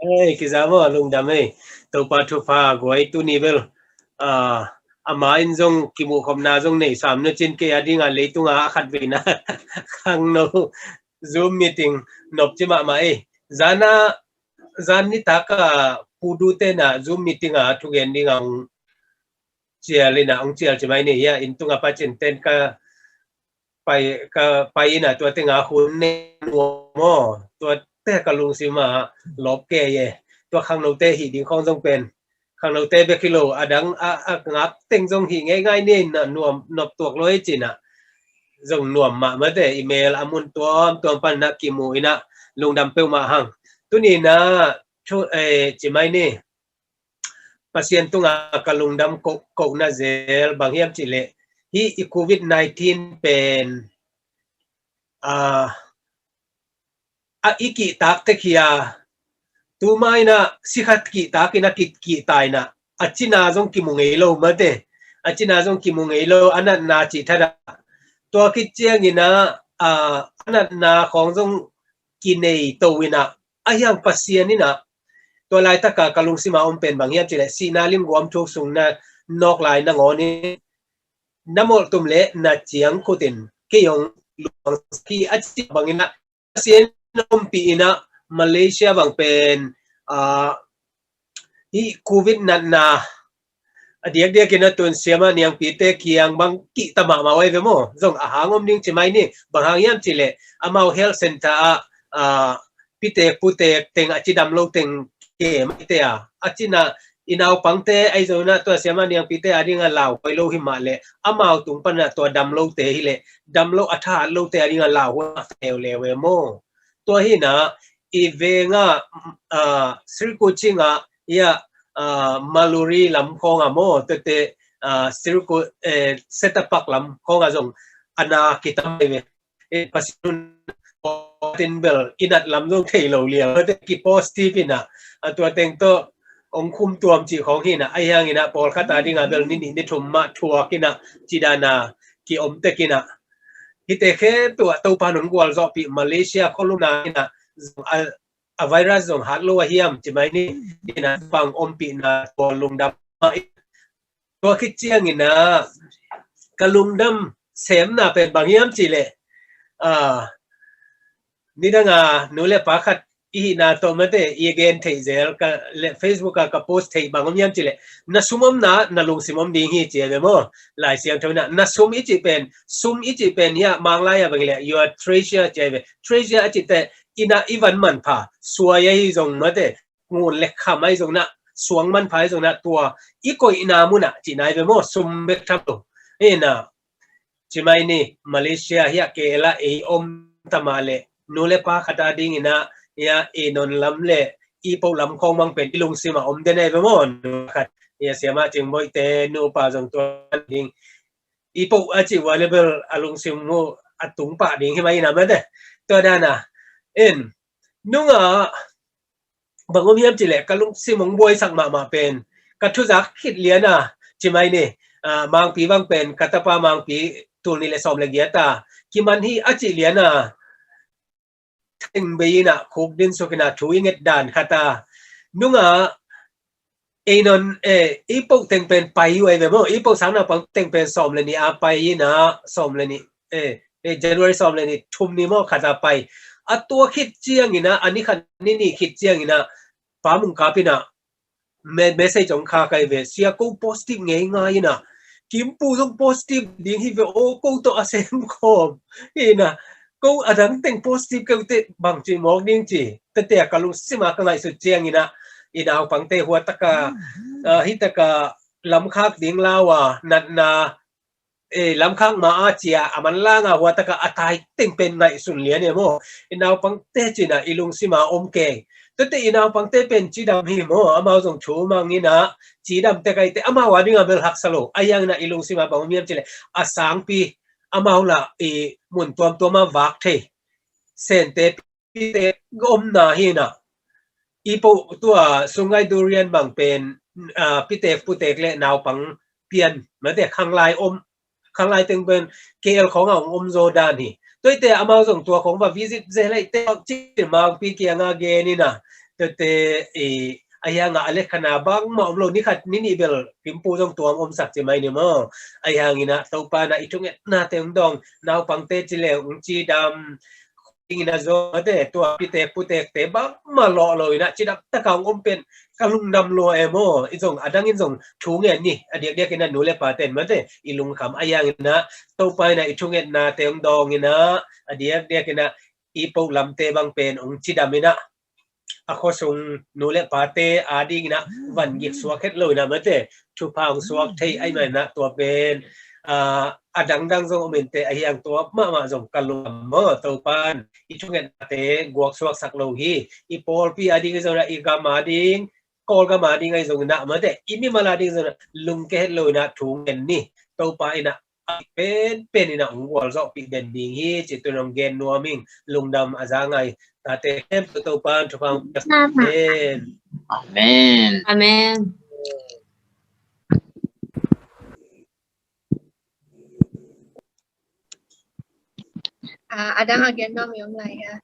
Ei, kiza maw, lungdam ei. Topa thupha guai tuni bel. Ah, ama in zong kimuh khopna zong nei sam na cin kei a ding a leitung a khat vei na. Khangno Zoom meeting nop ci mahmah ei. Zan a, zan nitak a Pu Du te na Zoom meeting a thugen ding a ong cial ina, ong cial ci mai ni hia, inn tung a pacin ten ka pai, ka pai ina, tua teng a hun ne nuam maw, tua te ka lungsim a lop kei e. Tua khangnote hi ding khong zong pen, khangnote bek hi lo, a dang a, a ngak teng zong hi ngeingai ni na nuam, nop tuak lo e ci na. Zong nuam mahmah te, i mel a mun tuamtuam pan na kimu ina, lungdam peuhmah hang. Tuni na, thu, eh, ci mai ni. Pasian tungah ka lungdam ko, kohna zel bang hiam cih leh, hih i Covid nineteen pen, ah, a i kihtak tek hi a, tuma ina sikhat kihtak ina kit, kihta ina, a cina zong kimu ngei lo mate, a cina zong kimu ngei lo, a natna cih thadah. Tua khit ciang ina, ah, a natna khong zong kinei to ina, a hiang Pasian ina, tua laitaka ka lungsima om pen bang hiam cih leh, sihna limguam thuk sung na nawk lai nangawn in, na molhtum le na ciang khutin kei hong luangsak hi a ci bangin ah, Pasian ompih in ah Malaysia bang pen, ah, hih Covid natna a diakdiak in a tun siamah niangpite kiang bang kihta mahmah uh ahi ve maw? Zong a hang om ding ci mai ni, bang hang hiam cih leh amau health center ah, ah, pitek putek teng a cidam lo teng ke maite a, a cina i naupangte ahi zongin ah tua siamah niangpite a ding a lauhuai lo hi mah leh amau tung pan ah tua dam lote hi leh dam lo a thahat lote a ding a lauhuai leuleu e maw? Tua hi na i veng ah, ah, Sri Kuching ah, ia, ah, Maluri lam khawng ah maw, tuate, ah, Sri Ku, eh, Setapak lam khawng ah zong a na kitam ve. Eh, Pasian in bel i nat lam zong thei lo liang. Tuate ki positive in ah, ah, tua teng tawh ong khum tuam cih khawng hi na, a hiang in ah pawlkhat a ding ah bel ni nih ni thum mah thuak in ah, ci dan a ki om tek in ah. Hihte khempeuh ah Topa nong gualzawhpih, Malaysia khualumna in ah zong a, a virus zong hat lo a hiam ci mai ni. Ina pang ompihna tua lungdam mah in. Tua khit ciangin ah ka lungdam semna pen bang hiam cih leh, ah, nidang a nu le pa khat i hihna tawh mate i gen theih zel ka le Facebook ah ka post theih bang om hiam cih leh, na sum omna na lungsim om ding hi ci a ve maw. Lai Siangtho in ah na sum i cih pen, sum i cih pen hiah Manglai ah bang leh your treasure ci a ve. Treasure a cih teh ina i van manpha, suai ahi zong mate, ngun le kham ahi zong in ah, suang manpha ahi zong in ah, tua i koihna mun ah cihna hi ve maw, sum bek tham lo. Ina ci mai ni, Malaysia hiah K L ah ei om ta mah leh nu le pa khat a dingin ah hiah ei non lam le i poh lam khawng bang pen i lungsim ah om den ahi ve maw. Nu khat hiah Siamah Cing Bawi te nupa zong tua ding i poh a cih ua le bel a lungsim mu a tung pah ding hi mai ina mate. Tua dan a in nungah bang om hiam cih leh ka lungsim hong buaisak mahmah pen ka thuzak khit lian a ci mai ni, ah, Mangpi bang pen ka tapa Mangpi tul nih le sawm le giat a kiman hi a cih lian a teng bei in ah khuk din suk in ah thu i nget dan khat a nungah ei non, eh, i poh teng pen pai uh ahi ve maw, i poh sang naupang teng pen sawm le nih a pai in ah, sawm le nih, eh, eh, January sawm le nih thum ni maw khat a pai. A tua khit ciangin ah, a ni khat ni nih khit ciangin ah Pa Mung Kap in ah me-, message hong khak ahi ve. Sia, ko positive ngei ngai in ah, Kimpu zong positive ding hi ve aw, ko tawh a sem khawm hi in ah, ko a dang teng positive kei uh teh bang ci mawk ding ci. Tete a ka lungsim a ka ngaihsut ciangin ah i naupangte hua tak a, ah, hi tak a lamkhak ding lau a natna, eh, lamkhak ma a cia a manlang a hua tak a a tai teng pen ngaihsun lian e maw. I naupangte ci in ah i lungsim a om kei. Tete i naupangte pen cidam hi maw, amau zong thu mang in ah cidam tek ahi teh amau a ding a bel haksa lo. Ahi hangin ah i lungsim a bang om hiam cih leh a sangpi amau lah i mun tuamtuam a vak thei Sente Pitek omna hi in ah. I poh tua Sungai Durian bang pen, ah, Pitek Putek le naupang pian mate khanglai om, khanglai teng pen K L khawng a hong om zaw dan hi. Tuate amau zong tua khawng va visit zel ahi teh bang ci Mangpi kiang a gen in ah. Tuate i a hiang a a le khan a bangmah om lo, ni khat ni nih bel Kimpu zong tuam omsak ci mai ni maw. Ahi hangin ah Topa in ah i thungetnate hong dawng, naupangte ci leng hong cidam dingin ah zong mate, tua Pitek Putekte bangmah lawh lo in ah cidam tak a hong om pen ka lungdam lua e maw. I zong a dangin zong thu ngen ni, a diakdiakin ah nu le pate in mate i lungkham. Ahi hangin ah Topa in ah i thungetnate hong dawng in ah a diakdiakin ah i poh lamte bang pen hong cidam in ah a khuasung nu le pate a dingin ah van gik suak het lo in ah mate, thupha hong suak thei ahih manin ah tua pen, ah, a dangdang zong om inteh, ahi hang tua mahmah zong ka lungdam maw. Topa in i thungetnate guak suaksak lo hi. I pawlpi a ding ahi zongin ah, i gam a ding, Kawlgam a ding ahi zongin ah mate, i mimal a ding zongin ah lungke het lo in ah thu ngen ni. Topa in ah a penpen in ah hong gualzawhpih den ding hi cih tu-in hong gen nuam ing. Lungdam a za ngai tate khempeuh Topa in thupha hong pia hen. Amen. Amen. Ah, a dang a gen nuam i om lai hia?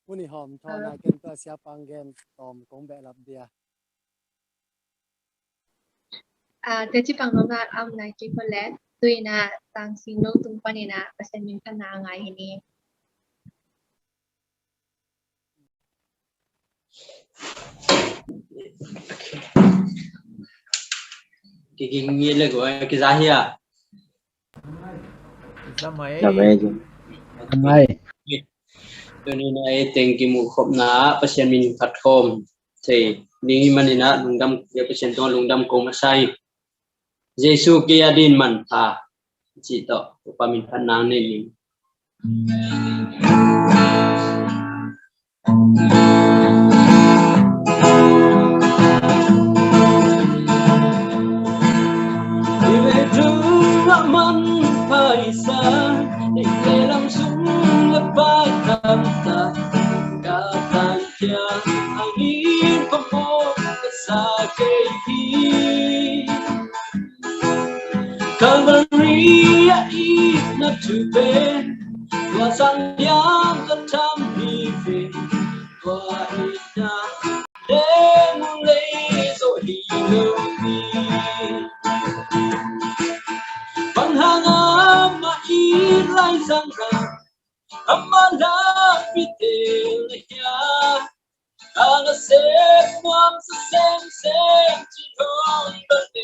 Hun i hawm thawn a ken tua siapa gen tawm kong behlap dia. Ah, teci pang nong a om nai kei ko le, tu-in ah Tang Sing Lo tung panin ah Pasian min phatna ngai hi ni. Kiging ngi le gua kiza hia. Kiza mai. Kiza mai. Kiza mai. Tuni na e teng kimu khopna Pasian min phat khom thei ding hi manin ah lungdam, Pasian tungah lungdam ko masa hi. Jesu kei a din manpha cih tawh Topa min phat nang nei ning. a itna thu pen tua sang lian ka tham hi ve. Tua itna leng lei zo hi lo hi. Bang hang amah it lai zang a, amah lampi tel na hia? A nasep nuam sa semsem cin hong bang le.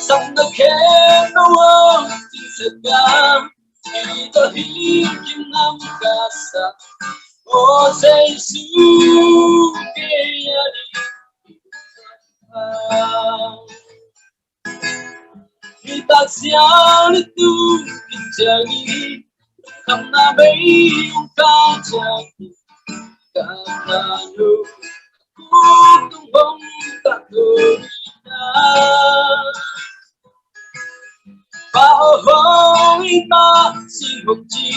Sam na khem na wang cin sa gam, i to hi kim nam ka sa. O Jesu, kei a di. Hi tak siang ni tu hi ciang i kam na bei ung ka ciang i kam na nu ku tung bong ka tu na. Pa o hong i ma si hong ci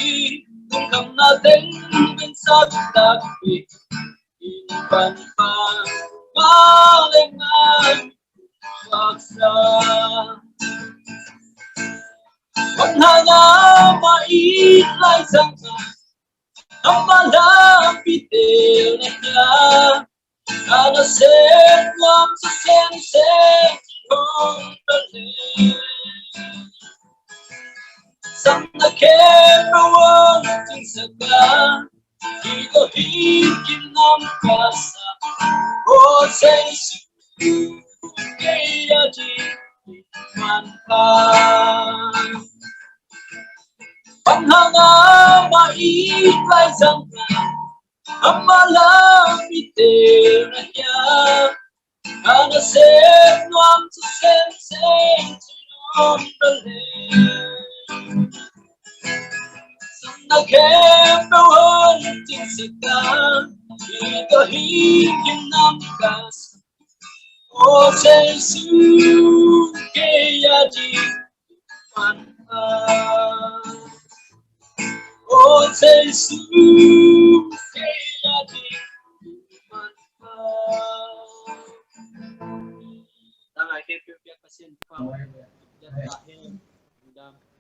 tung kam na teng ben sa tak i in pan pa ma le ngai paksa. Wan hang amah it lai zang a, amah lampi tel na hia? A nasep nuam sa semsem cin hong bang le. Sam na khem na wang cin sa gam, i to hi kim nam ka sa. O Jesu, kei a di man pa. Bang hang amah it lai zang a, amah lampi tel na hia? A nasep nuam sa semsem cin hong bang le. Sam na khem na wang cin sa gam, i to hi kim nam ka sa. O Jesu, kei a di man pa. O Jesu, kei a di man pa.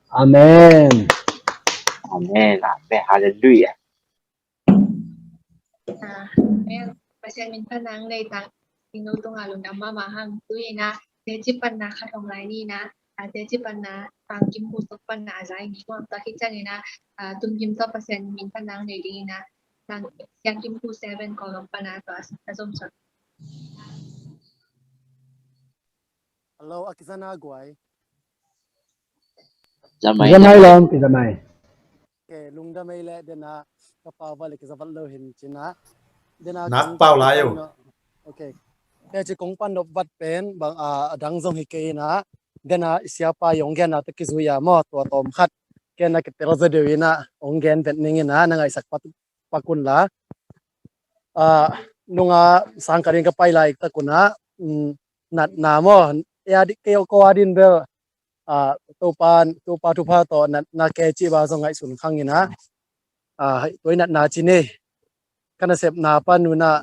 Amen. Amen. Amen. Hallelujah. Ah, amen. Pasian min phatna nei tang, tingno tungah lungdam mahmah hang. Tu-in ah teci panna khat hong lai ni in ah, ah, teci panna Tang Kim Pu Sok panna a zai ni. Tua khit ciangin ah, ah, Tum Kim tawh Pasian min phatna nei ding in ah, Tang Siang Kim Pu Seven Kawlgam panna tua a zom sawn. Hello, a kizana guai. Zamai, zamai lom, kizamai. Okay, lungdam ei le, dena ka pau va le kizavat lo hin cina. Dena nak pau lai o. Okay. Kei ci kong pan nop vat pen bang a, a dang zong hi kei ina. Dena i siapa i ong gen a ta kizui a maw, tua tawm khat. Kei na kitel za deu ina ong gen vet ning ina, na ngaisak pat pakun la. Ah, nunga sangkah ding ka pai lai takuna, mm, natna maw, e a di, kei ko a din bel, ah, Topa, Topa thupha tawh natna kei cih ba zong ngaihsun khang ina. Ah, tua i natna ci ni. Ka nasepna pan una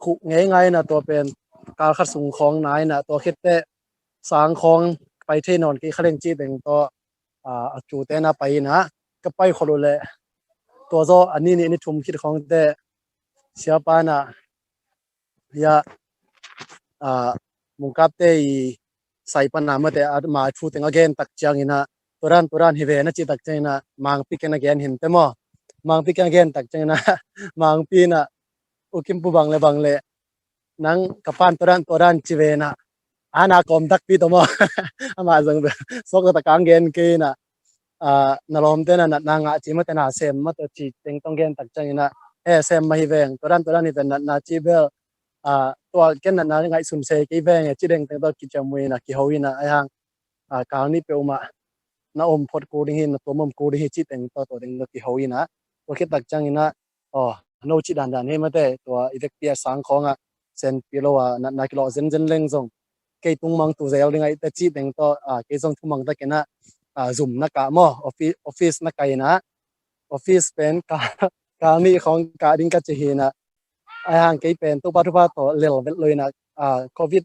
khuh ngei ngai ina tua pen kal khat sung khawng na ina tua khitte sang khawng pai thei nawn kei khaleng cih teng tawh, ah, a cute na pai ina ka pai khol uh leh tua zaw a ni nih ni thum khit khawngte siapa na hia, ah, mungkapte i sai pana mate a ma thu teng a gen tak ciang ina turan turan hi ve na cih tak ciang ina mangpi ken a gen hinte maw. Mangpi ken a gen tak ciang ina mangpi ina U Kim Pu bang le bang le nang ka pan turan turan ci ve na. Ana kawm takpi tawh maw. Amah zong bel sok taktak kang gen kei na. Ah, na lawmte na natna ngah ci mate na sem mate ci teng tong gen tak ciang ina. Eh, sem mah hi veng, turan turan hi pen natna ci bel. Ah, tua ken natna ngaihsun se kei veng e ci deng teng tawh kiciam uh ina kiho ina ai hang. Ah, kal nih peuhmah na om phot kul ding hi, na tuam om kul ding hi ci teng tawh tua teng tawh kiho ina. Tua khit tak ciang ina. Aw, no cih dandan hi mate, tua i vekpi a sang khawngah senpi lo a natna kilawh zenzen leng zong kei tungmang tu zel ding a i te cih teng tawh, ah, kei zong thumang takin ah, ah, zum na kah maw, office, office na kai ina, office pen ka, ka nih khawng kah ding ka ci hi ina, ai hang kei pen Topa thupha tawh lel vet lo ina, ah, covid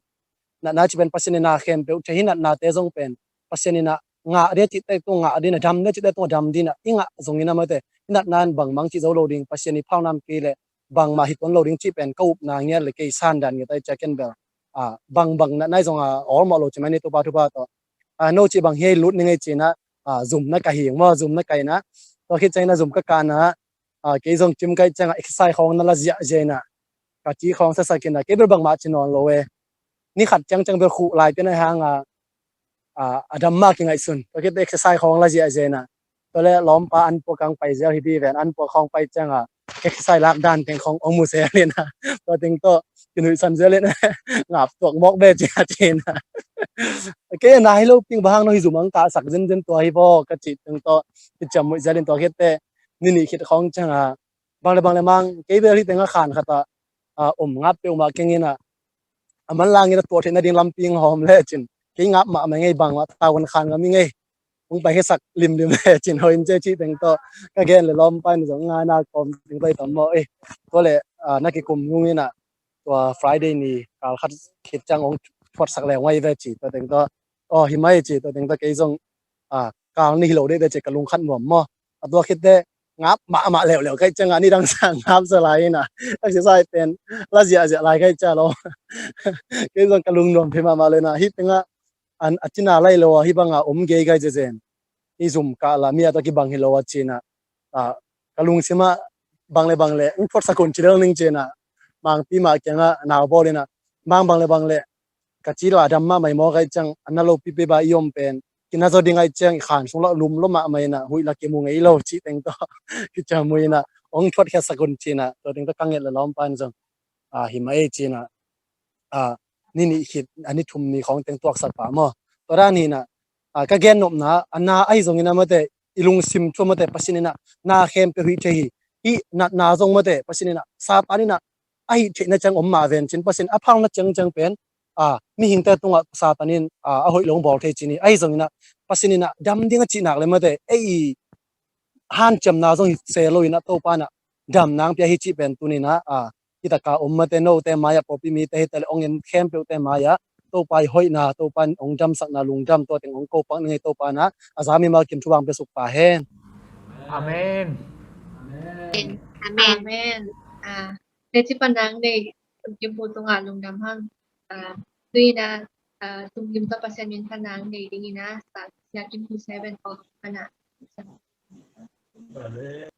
natna cih pen Pasian in na khempeuh thei hi, natnate zong pen Pasian in a ngah ding a cihte tung ngah ding, a dam ding a cihte tung a dam ding, i ngah zongin a mate i natna in bangmah cih zo lo ding, Pasian i phalnam kei leh bangmah hi tuan lo ding cih pen ka upna ngiat le kei sandan ngiat ai cia ken bel. A, bangbang natna i zong a awlmawh lo ci mai ni Topa thupha tawh. A, no cih bang hi ei lut ning ei ci-in a, a, zum na ka hi maw, zum na ka hi na. Tua khit ciangin a zum ka kah na, a, kei zong gym ka hih ciangin a exercise khawng na la ziahziah in a, ka ci khawng sasak in a, kei bel bangmah ci nawn lo e. Ni khat ciangciang bel khuh lai te na hang a, a, a dam mah kingaihsun. Tua khit teh exercise khawng la ziahziah in a. Tua leh lawmpa an pua kang pai zel hi dih ven, an pua khawng pai ciangin a exercise lak dan teng khawng ong mu zel in a. Tua teng tawh kinuihsan zel in a, ngap tuak mawk ve ci a ci in a. Kei na hi lo ping, bang hang no hi zum ang kahsak zenzen tua hi vaw ka cih teng tawh kiciam muih zel in tua khit teh ni nih khit khawng ciangin a, bang le bang le mang, kei bel hi teng a khan khat ah, a, om ngap peuhmah keng in a, a manlang in a tuah theihna ding lampi hong hawm le cin, kei ngap mahmah ngei, bangmah tavuan khan ngam i ngei, hong pai khesak limlim le cin, hoih in ci cih teng tawh ka gen le lawmpa in zong ngaina kawm teng pai tam maw e. Tua leh, a, na kikum nung in a, tua Friday ni kal khat khit ciang hong thuatsak le hong ai ve ci, tua teng tawh, aw, hi mai ci, tua teng tawh kei zong, a, kal ni hi lo deh teh ci ka lungkhat nuam maw. A tua khit teh ngap mahmah leuleu ka hih ciangin a, nidang sang ngap sa lai in a, exercise pen la ziahziah lai ka hih ciang lo. Kei zong ka lungnuam phei mahmah le in a, hi teng ah an a cina lai lo a, hi bang a om gei gai zezen. I zum kah la mi a tawh kibang hi lo a ci in a, a, ka lungsim ah bang le bang le ong thuatsak un ci lel ning ci in a, Mangpi mah kiangah nau bawl in a, Mang, bang le bang le ka ci lo a dam mahmah i maw ka hih ciang, a na lopipi ba i om pen kina zaw ding a hih ciang i khan sung lo lum lo mahmah in a, huih la kimu ngei lo cih teng tawh kiciam muih in a, ong thuatkhiatsak un ci in a, tua teng tawh ka nget le lawmpa in zong, a, hi mah ei ci in a, a, ni nih khit a ni thum ni khawng teng tuaksak pah maw. Tua dan hi in a, a, ka gen nopna a, na ahi zongin a mate i lungsim thu a mate Pasian in a na khempeuh hih thei hi. Hih natna zong mate Pasian in a, Satan in a a hih theihna ciang om mah ven cin, Pasian a phalna ciangciang pen, a, mihingte tungah Satan in, a, a hoih lo hong bawl thei cin hi. Ahi zongin a Pasian in a dam ding a cih nak le mate ei i hanciamna zong hi se lo in a Topa in a dam nang pia hi cih pen tuni in a, a, hi taka om mate note mai-ah pawlpi mite hi ta le ong en khempeuhte mai-ah Topa i hoihna, Topa in ong damsakna lungdam tua teng ong ko pak ning ei. Topa in a a za mimal kim thubang pia suk ta hen. Amen. Amen. Amen. A, teci panang nei, tumkim pu tungah lungdam hang. A, tui in a, a, tumkim tawh Pasian min panang nei ding in a, sa, sia kim pu seven of pana. Amen.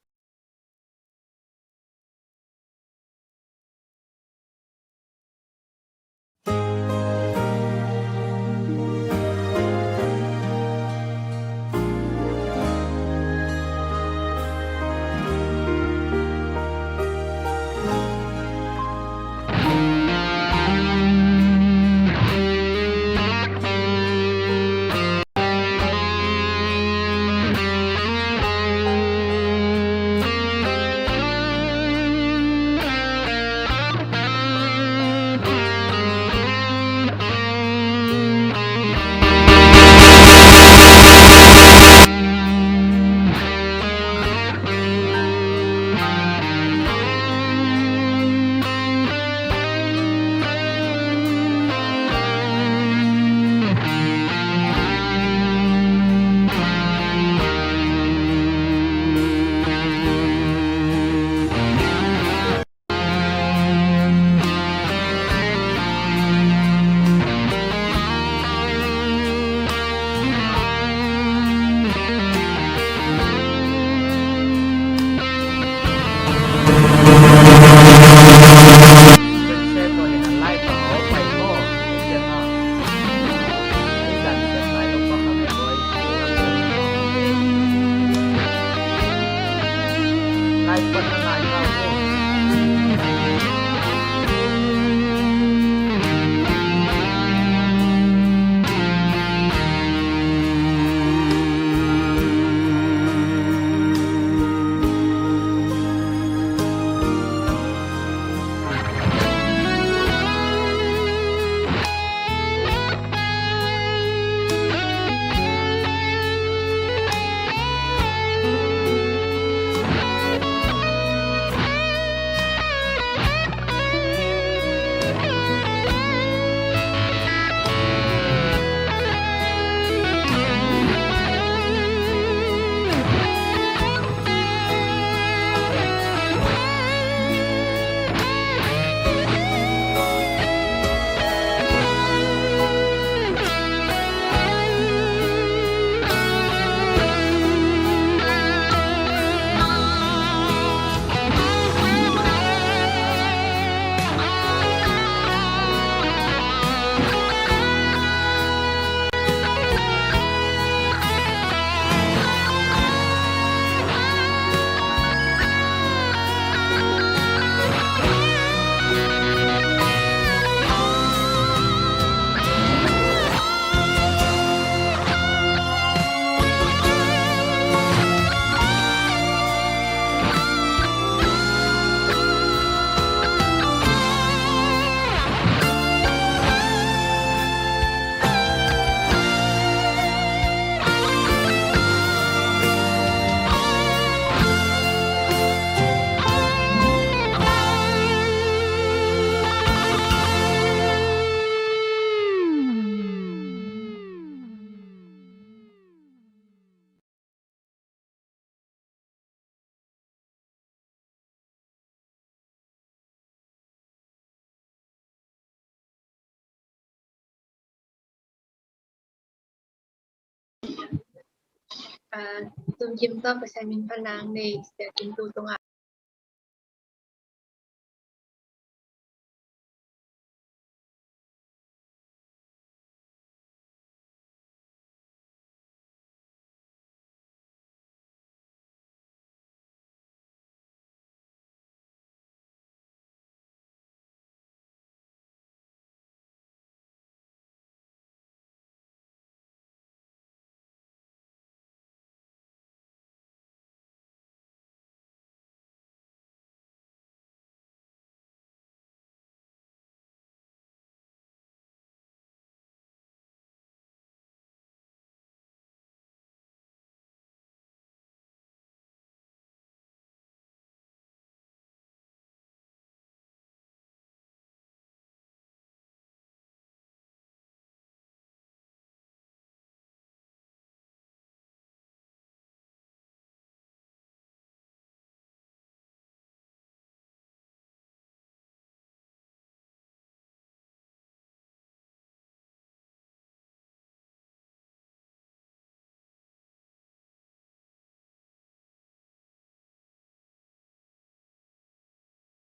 Ah, Tung Kim tawh Pasian min phatna nei, Sia Kim Tu tungah.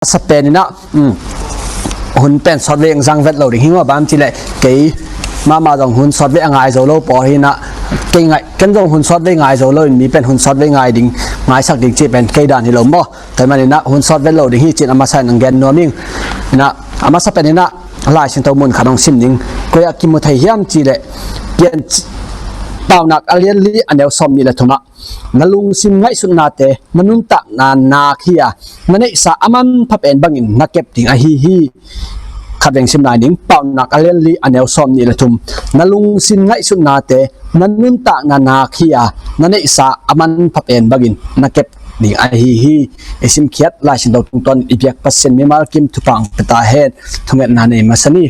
Sa pen inah, um, hun pen sawt vei ang zang vet lo ding hi ngawh bam cileh kei mahmah zong hun sawt vei a ngai zo lo pawl hi inah, kei ngai, ken zong hun sawt vei ngai zo lo in mi pen hun sawt vei ngai ding, ngaisak ding cih pen kei dan hi lo maw. Tua hi man inah hun sawt vet lo ding hi cin a masa in ang gen nuam ing. Inah a masa pen inah Lai Siangtho mun khat hong sim ning. Koi ah kimu thei hiam cileh Pian Paunak a lian li a neu sawm nih le thumah, na lungsim ngaihsutnate na nuntakna nak hi a, na neihsa a manpha pen bangin na kep ding ahi hi. Khat veng sim lai ning. Paunak a lian li a neu sawm nih le thum. Na lungsim ngaihsutnate na nuntakna nak hi a, na neihsa a manpha pen bangin na kep ding ahi hi. I simkhiat Lai Siangtho tungtawn i biak Pasian mimal kim thupha hong pia ta hen. Thungetna nei masa ni.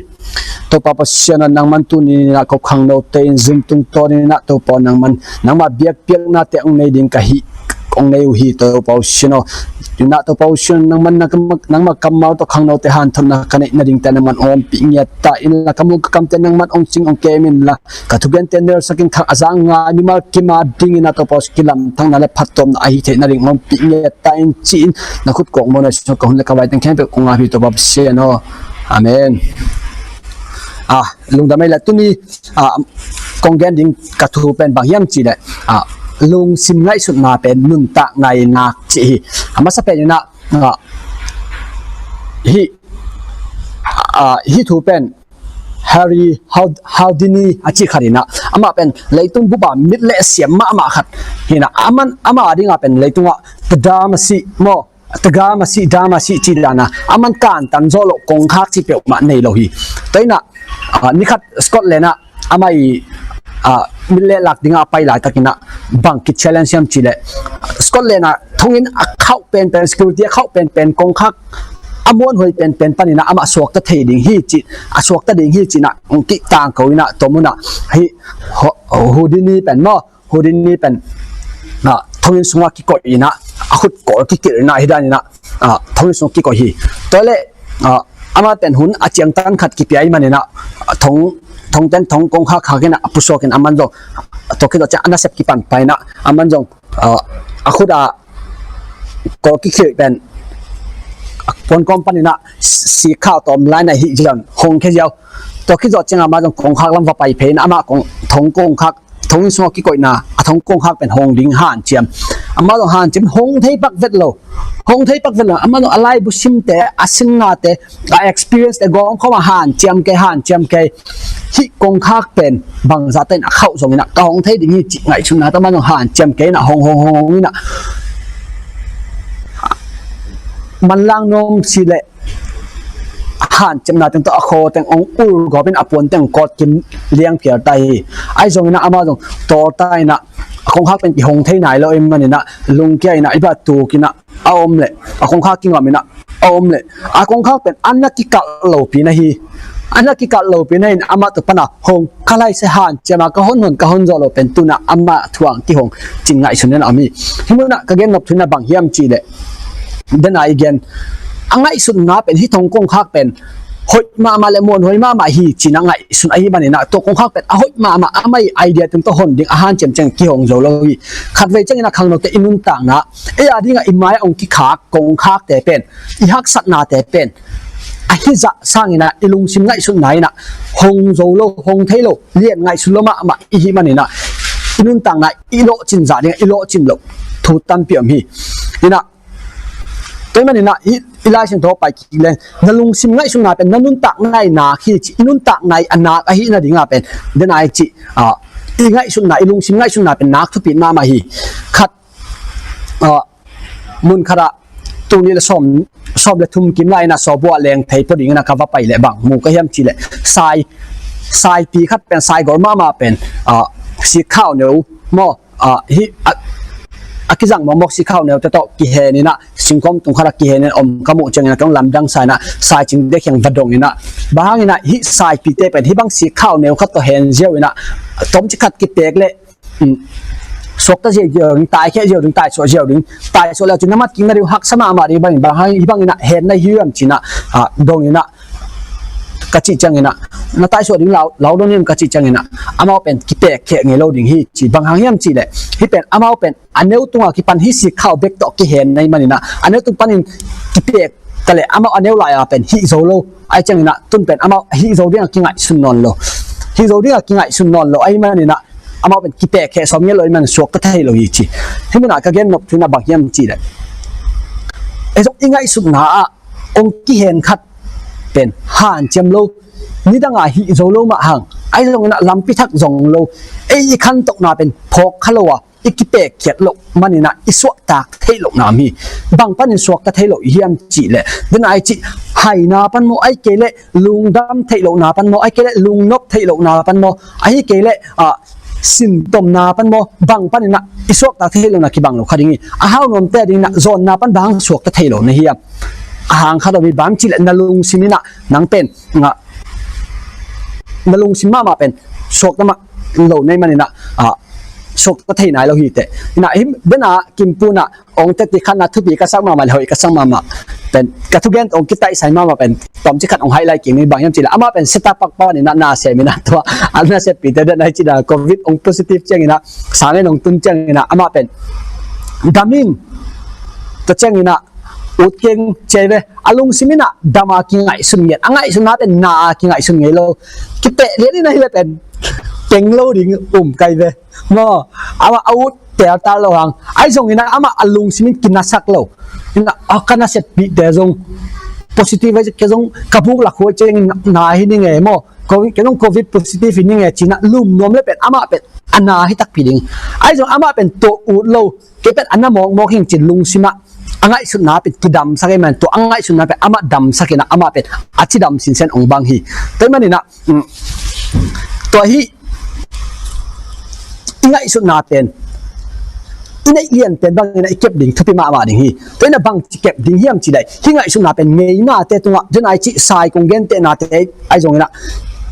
Topa Pasian aw, nangman tuni inah ko khangnote in Zoom tungtawn inah Topa aw, nangman nangmah biakpiaknate hong nei ding ka hi, hong nei uh hi Topa aw Sian aw. Inah Topa aw Sian aw, nangman nangmah kammal tawh khangnote hanthotna ka neih nadingte nangman hong ompih ngiat ta inla, ka mung ka kamte nangman hong cing hong kem inla, ka thugente nelsak in khang a zang ngai mimal kim a ding inah Topa aw Sian aw, kilamthakna le phattuamna ahi theih nading hong ompih ngiat ta in ci-in na khut kong mawhna Sian aw, ka hun le ka vaiteng khempeuh kong ngap hi Topa Pasian aw. Amen. Ah, lungdam ei le tuni, ah, kong gen ding ka thu pen bang hiam cileh, ah, lungsim ngaihsutna pen nuntakna nak cih hi. A masa pen inah, ah, hih, ah, hih thu pen Harry Houd-, Houdini a cih khat inah, amah pen leitung bup a mit le siam mahmah khat hi inah, aman, amah a dingah pen leitungah tadam a si maw, tagam a si, dam a si cih dan a, aman kantan zawh loh kongkhak cih peuhmah nei lo hi. Tua inah, ah, nikhat Scotland ah amah i, ah, mit le lak dingah a pai laitak inah bang ki challenge hiam cileh, Scotland ah thonginn a khauh penpen, security a khauh penpen, kongkhak a muanhuai penpen pan inah amah suakta thei ding hi cih, a suakta ding hi cih inah hong kitangko inah tua munah hih Ho-, Houdini pen maw, Houdini pen, ah, thonginn sungah kikoih inah, a khut kawl kikilh inah, hi dan inah, ah, thonginn sungah kikoih hi. Tua leh, ah, amah pen hun a ciangtan khat kipia ahih man inah, ah, thong, thongten thong kongkhak khak inah, a pusuak in aman zong, tua khit zawh ciang a nasep kipan pah inah, aman zong, ah, a khut a kawl kikilh pen, a puan kawm pan inah, si-, sikkhak tawm lai inah hih ziau in, hong khia ziau. Tua khit zawh ciang amah zong kongkhak lam va pai phei inah, amah kong, thong kongkhak thonginn sungah kikoihna, a thong kongkhak pen hong ding hanciam. Amah zong hanciam, hong thei pak vet lo. Hong thei pak vet lo. Amah zong a laibu simte, a singnate, a experience te gawm khawm a hanciam kei, hanciam kei. Hih kongkhak pen bangzah tein a khauh zong inah ka hong thei ding hi cih ngaihsutna tawh amah zong hanciam kei inah hong, hong, hong, hong inah manlang nuam si leh hanciamna teng tawh a khaw teng hong ul gawp in a puan teng kawt kim liang phial ta hi. Ahi zongin amah zong tawl ta inah a kongkhak pen kihong thei nai lo ahih man inah lungkia inah i bah tuk inah a om leh a kongkhak kingam inah a om leh a kongkhak pen a na kikalh lopi na hi. A na kikalh lopi na in amah tua pan a hong ka lai se hanciam a ka hon hon ka hon zawh lo pen tu inah amah thu ah kihong cih ngaihsun inah a om hi. Hih munah ka gen nop thu inah bang hiam cih leh, den a i gen a ngaihsutna pen hih thong kongkhak pen hoih mahmah le muanhuai mahmah hi cih na ngaihsun ahih manin ah, tua kongkhak pen a hoih mahmah, amah i idea teng tawh hon ding a hanciam ciang kihong zo lo hi. Khatvei ciangin ah khangnote i nuntakna, ei a dingah i mai-ah hong kikhak kongkhakte pen, i haksatnate pen a hizah sangin ah i lungsim ngaihsutna in ah hong zo lo, hong thei lo, lian ngaihsun lo mahmah i hih manin ah, i nuntakna i lawhcin zah dingah i lawhcin loh thu tampi om hi. In ah, tua ahih manin ah i, i Lai Siangtho pai kik leng, na lungsim ngaihsutna pen na nuntakna i nak hi ci, i nuntakna i a nak ahih nadingah pen, den ai ci, ah, i ngaihsutna, i lungsim ngaihsutna pen nak thupi mahmah hi. Khat, ah, mun khatah tul nih le sawm, sawm le thum kim lai-in ah sawbuah leng thei pua dingin ah ka va pai leh bang mu ka hiam cih leh, sai, saipi khat pen, saigor mahmah pen, ah, sikkhau neu maw, ah, hi, a, a kizang mawkmawk sikkhau neute tawh kihenin ah, singkawm tung khatah kihenin om ka muh ciangin ah, kong lamdang sa-in ah, saicingte kiang va dongin ah, bang hangin ah hih saipite pen hih bang sikkhau neu khat tawh hen ziau in ah, tomcik khat kipek leh, um, suakta ziau ding, taikhia ziau ding, taisuah ziau ding, taisuah le cin na mat kik na ding, haksa mahmah ding bangin, bang hang hih bangin ah hen na hi hiam ci-in ah, ah, dongin ah, ka cih ciangin ah, na taisuah ding lau, lau dong hiam ka cih ciangin ah, amau pen kipek kheh ngei lo ding hi ci, bang hang hiam cih leh, hih pen amau pen a neu tungah kipan hih sikkhau bek tawh kihen na hih manin ah, a neu tung panin kipek ta leh amau a neu lai-a pen hih zo lo, ahih ciangin ah tun pen amau hih zo dingah kingaihsun nawn lo, hih zo dingah kingaihsun nawn lo ahih manin ah, amau pen kipek kheh sawm ngei lo ahih manin suakta thei lo hi ci. Hih munah ka gen nop thu in ah bang hiam cih leh, ei zong i ngaihsutna ah hong kihen khat pen hanciam lo, nidang a hih zo lo mah hang, ahi zongin ah lampi thak zong lo, ei i khantohna pen phawk kha lo a, i kipek khiat loh manin ah i suakta thei lohna om hi. Bang panin suakta thei lo i hiam cih leh, den ai cih, haina pan maw, ahih kei leh lungdam theih lohna pan maw, ahih kei leh lungnop theih lohna pan maw, ahih kei leh, ah, sintomna pan maw, bang panin ah i suakta thei lohna kibang lo kha ding hi. A hau nuamte adingin ah zawnna pan bang hang suakta thei lo na hiam? A hang khat om hi, bang cih leh na lungsim in ah nang pen, ah, na lungsim mahmah pen suakta mah lo na hih manin ah, ah, suakta thei nai lo hi teh. In ah, hih bena kimpuna hong teci khatna thupi ka sak mahmah le hoih ka sak mahmah pen, ka thugen hong kitaihsai mahmah pen, tomcik khat hong highlight kik ni, bang hiam cih leh, amah pen setup pakpak in ah nasem in ah, tua a naseppite den ai cih leh, covid hong positive ciangin ah, sangen hong tun ciangin ah, amah pen dam ing, tua ciangin ah ut keng ci ve. A lungsim in ah dam a kingaihsun ngiat, a ngaihsutna pen na a kingaihsun ngei lo. Kipeh lian in ah hi leh pen peng lo ding um kai ve maw. Amah a ut teltal lo hang, ahi zongin ah amah a lungsim in kinasak lo. In ah, a, ka naseppihte zong positive ahih kei zong, ka buk lak huai ciangin na hi ning e maw, covid, kei zong covid positive hi ning e ci-in ah lum nuam leh pen amah pen a na hi takpi ding. Ahi zong amah pen tua ut lo, kei pen a na mawkmawk hi ing ci-in lungsim ah a ngaihsutna pen kidamsak ahih manin, tua a ngaihsutna pen amah damsak in ah, amah pen a cidam sinsen hong bang hi. Tua ahih manin ah, um, tua hih i ngaihsutna pen i neih lian pen bangin ah i kep ding thupi mahmah ding hi. Tua in ah bang ci kep ding hiam cih leh, hih ngaihsutna pen ngeinate tungah, den ai cih, sai kong gentehnate ahi zongin ah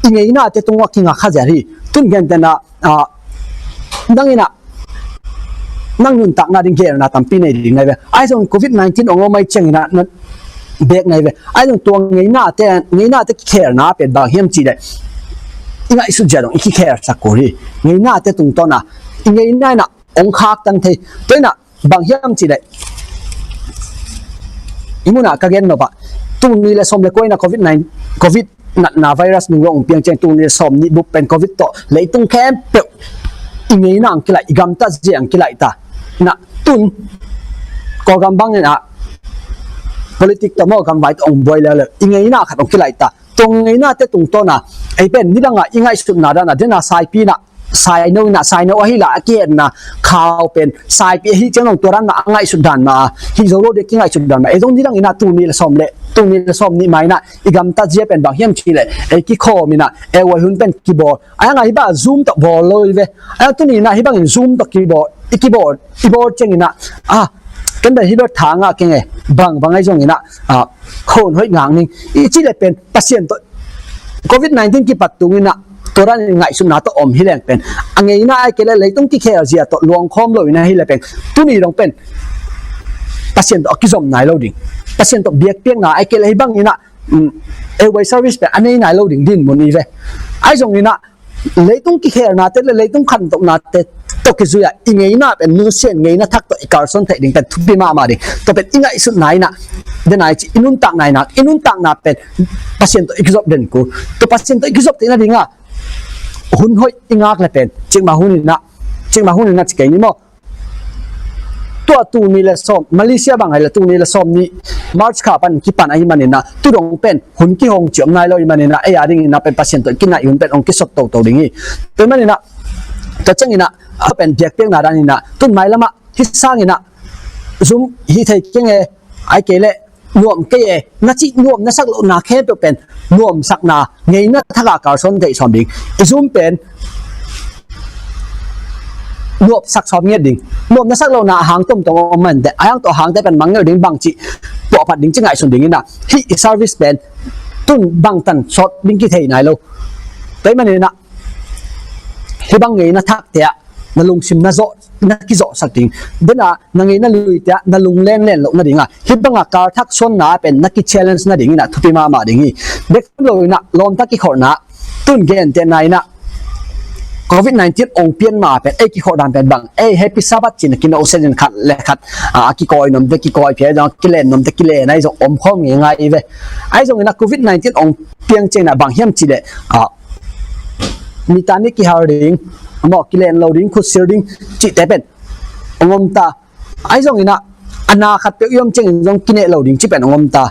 i ngeinate tungah kinga kha zel hi. Tun gentehna, ah, nang in ah nang nuntakna ding gelna tampi nei ding na hi ve. Ahi zong covid nineteen hong om ahih ciangin ah na bek na hi ve. Ahi zong tua ngeinate, ngeinate kikhelna pen bang hiam cih leh, i ngaihsut zia dong i kikhelsak kul hi. Ngeinate tungtawn a, i ngeina in ah hong khaktan thei. Tua in ah bang hiam cih leh, i munah ka gen nop ah, tul nih le sawm le kua in ah covid nine, covid natna virus nung lo hong piang ciang, tul nih le sawm nih bup pen covid tawh leitung khempeuh i ngeina hong kilaih, i gamtat zia hong kilaih ta. Na tun Kawlgam bangin ah politik tawh maw, gamvai tawh hong buai leuleu, i ngeina khat hong kilaih ta. Tua ngeinate tungtawn a, ei pen nidang a i ngaihsutna dan a, den a saipi in ah, saino in ah, saino ahi la a kihetna khau pen saipi ahih ciang zong tua dan mah a ngaihsut dan mah a, hih zo lo ding kingaihsut dan mah. Ei zong nidang in ah tul nih le sawm le, tul nih le sawm nih mah in ah i gamtat zia pen bang hiam cih leh, ei kikhawm in ah, ei huai hun pen kibawl. Ahi hang a hih bang Zoom tawh bawl lo hi ve. Ahi hang tuni in ah hih bangin Zoom tawh kibawl, i kibawl, i bawl ciangin ah, ah, ken pen hih bang tha ngah keng e, bang bang ahi zongin ah, ah, khon hoih ngak ning i cih leh pen Pasian tawh, covid nineteen kipat tungin ah tua dan in ngaihsutna tawh om hi leng pen, a ngeina ahih kei leh leitung kikhel zia tawh luangkhawm lo in ah hi leh pen, tuni dong pen Pasian tawh a kizom nai lo ding. Pasian tawh biakpiakna ahih kei leh hih bangin ah um, airway service pen a nei nai lo ding dinmun i ve. Ahi zongin ah leitung kikhelnate le leitung khantohnate tawh kizui-a i ngeina pen nusia in ngeina thak tawh i kalsuan theih ding pen thupi mahmah ding. Tua pen i ngaihsutna in ah, den a i cih i nuntakna in ah, i nuntakna pen Pasian tawh i kizop den kul. Tua Pasian tawh i kizop theihna dingah hun hoih i ngak le pen cikmah hun in ah, cikmah hun in ah ci kei ni maw. Tua tul nih le sawm, Malaysia bang hi leh tul nih le sawm nih March kha pan kipan ahih manin ah tu dong pen hun kihong ci om nai lo ahih manin ah ei a dingin ah pen Pasian tawh i kinaih hun pen hong kisot toto ding hi. Tua ahih manin ah tua ciangin ah a pen biakpiakna danin ah tun mailam ah hih sangin ah zum hih thei keng e, ahih kei leh nuam kei e na cih nuam na sak lohna khempeuh pen nuamsakna ngeina thak a kalsuan theih sawm ding. I zum pen nuamsak sawm ngiat ding. Nuam na sak lohna a hang tomtom om mah inteh, a hang tawh a hangte pen mangngilh ding bang cih tuahphat ding ci ngaihsun dingin ah hih i service pen tun bangtan sawt ding kithei nai lo. Tua ahih manin ah hih bang ngeina thakte ah na lungsim na zawh, na kizawhsak ding. Den a na ngeina luite ah na lunglen len loh nading a hih bang a kalthak suanna pen na kichallenge nadingin ah thupi mahmah ding hi. Bek tham loin ah lawmta kikholhna tun gentehna in ah covid nineteen hong pian ma pen ei kikholh dan pen bang, ei Happy Sabbath ci-in a kinawhset in khat le khat a kikawi nuamte kikawi phia, a kilen nuamte kilen ahi zong om khawm ngeingai i ve. Ahi zongin ah covid nineteen hong piang ciangin ah bang hiam cih leh a mi tan nih kihal ding, amau kilen lo ding, khutsil ding cihte pen hong om ta. Ahi zongin ah a na khatpeuh i om ciangin zong kineh lo ding cih pen hong om ta.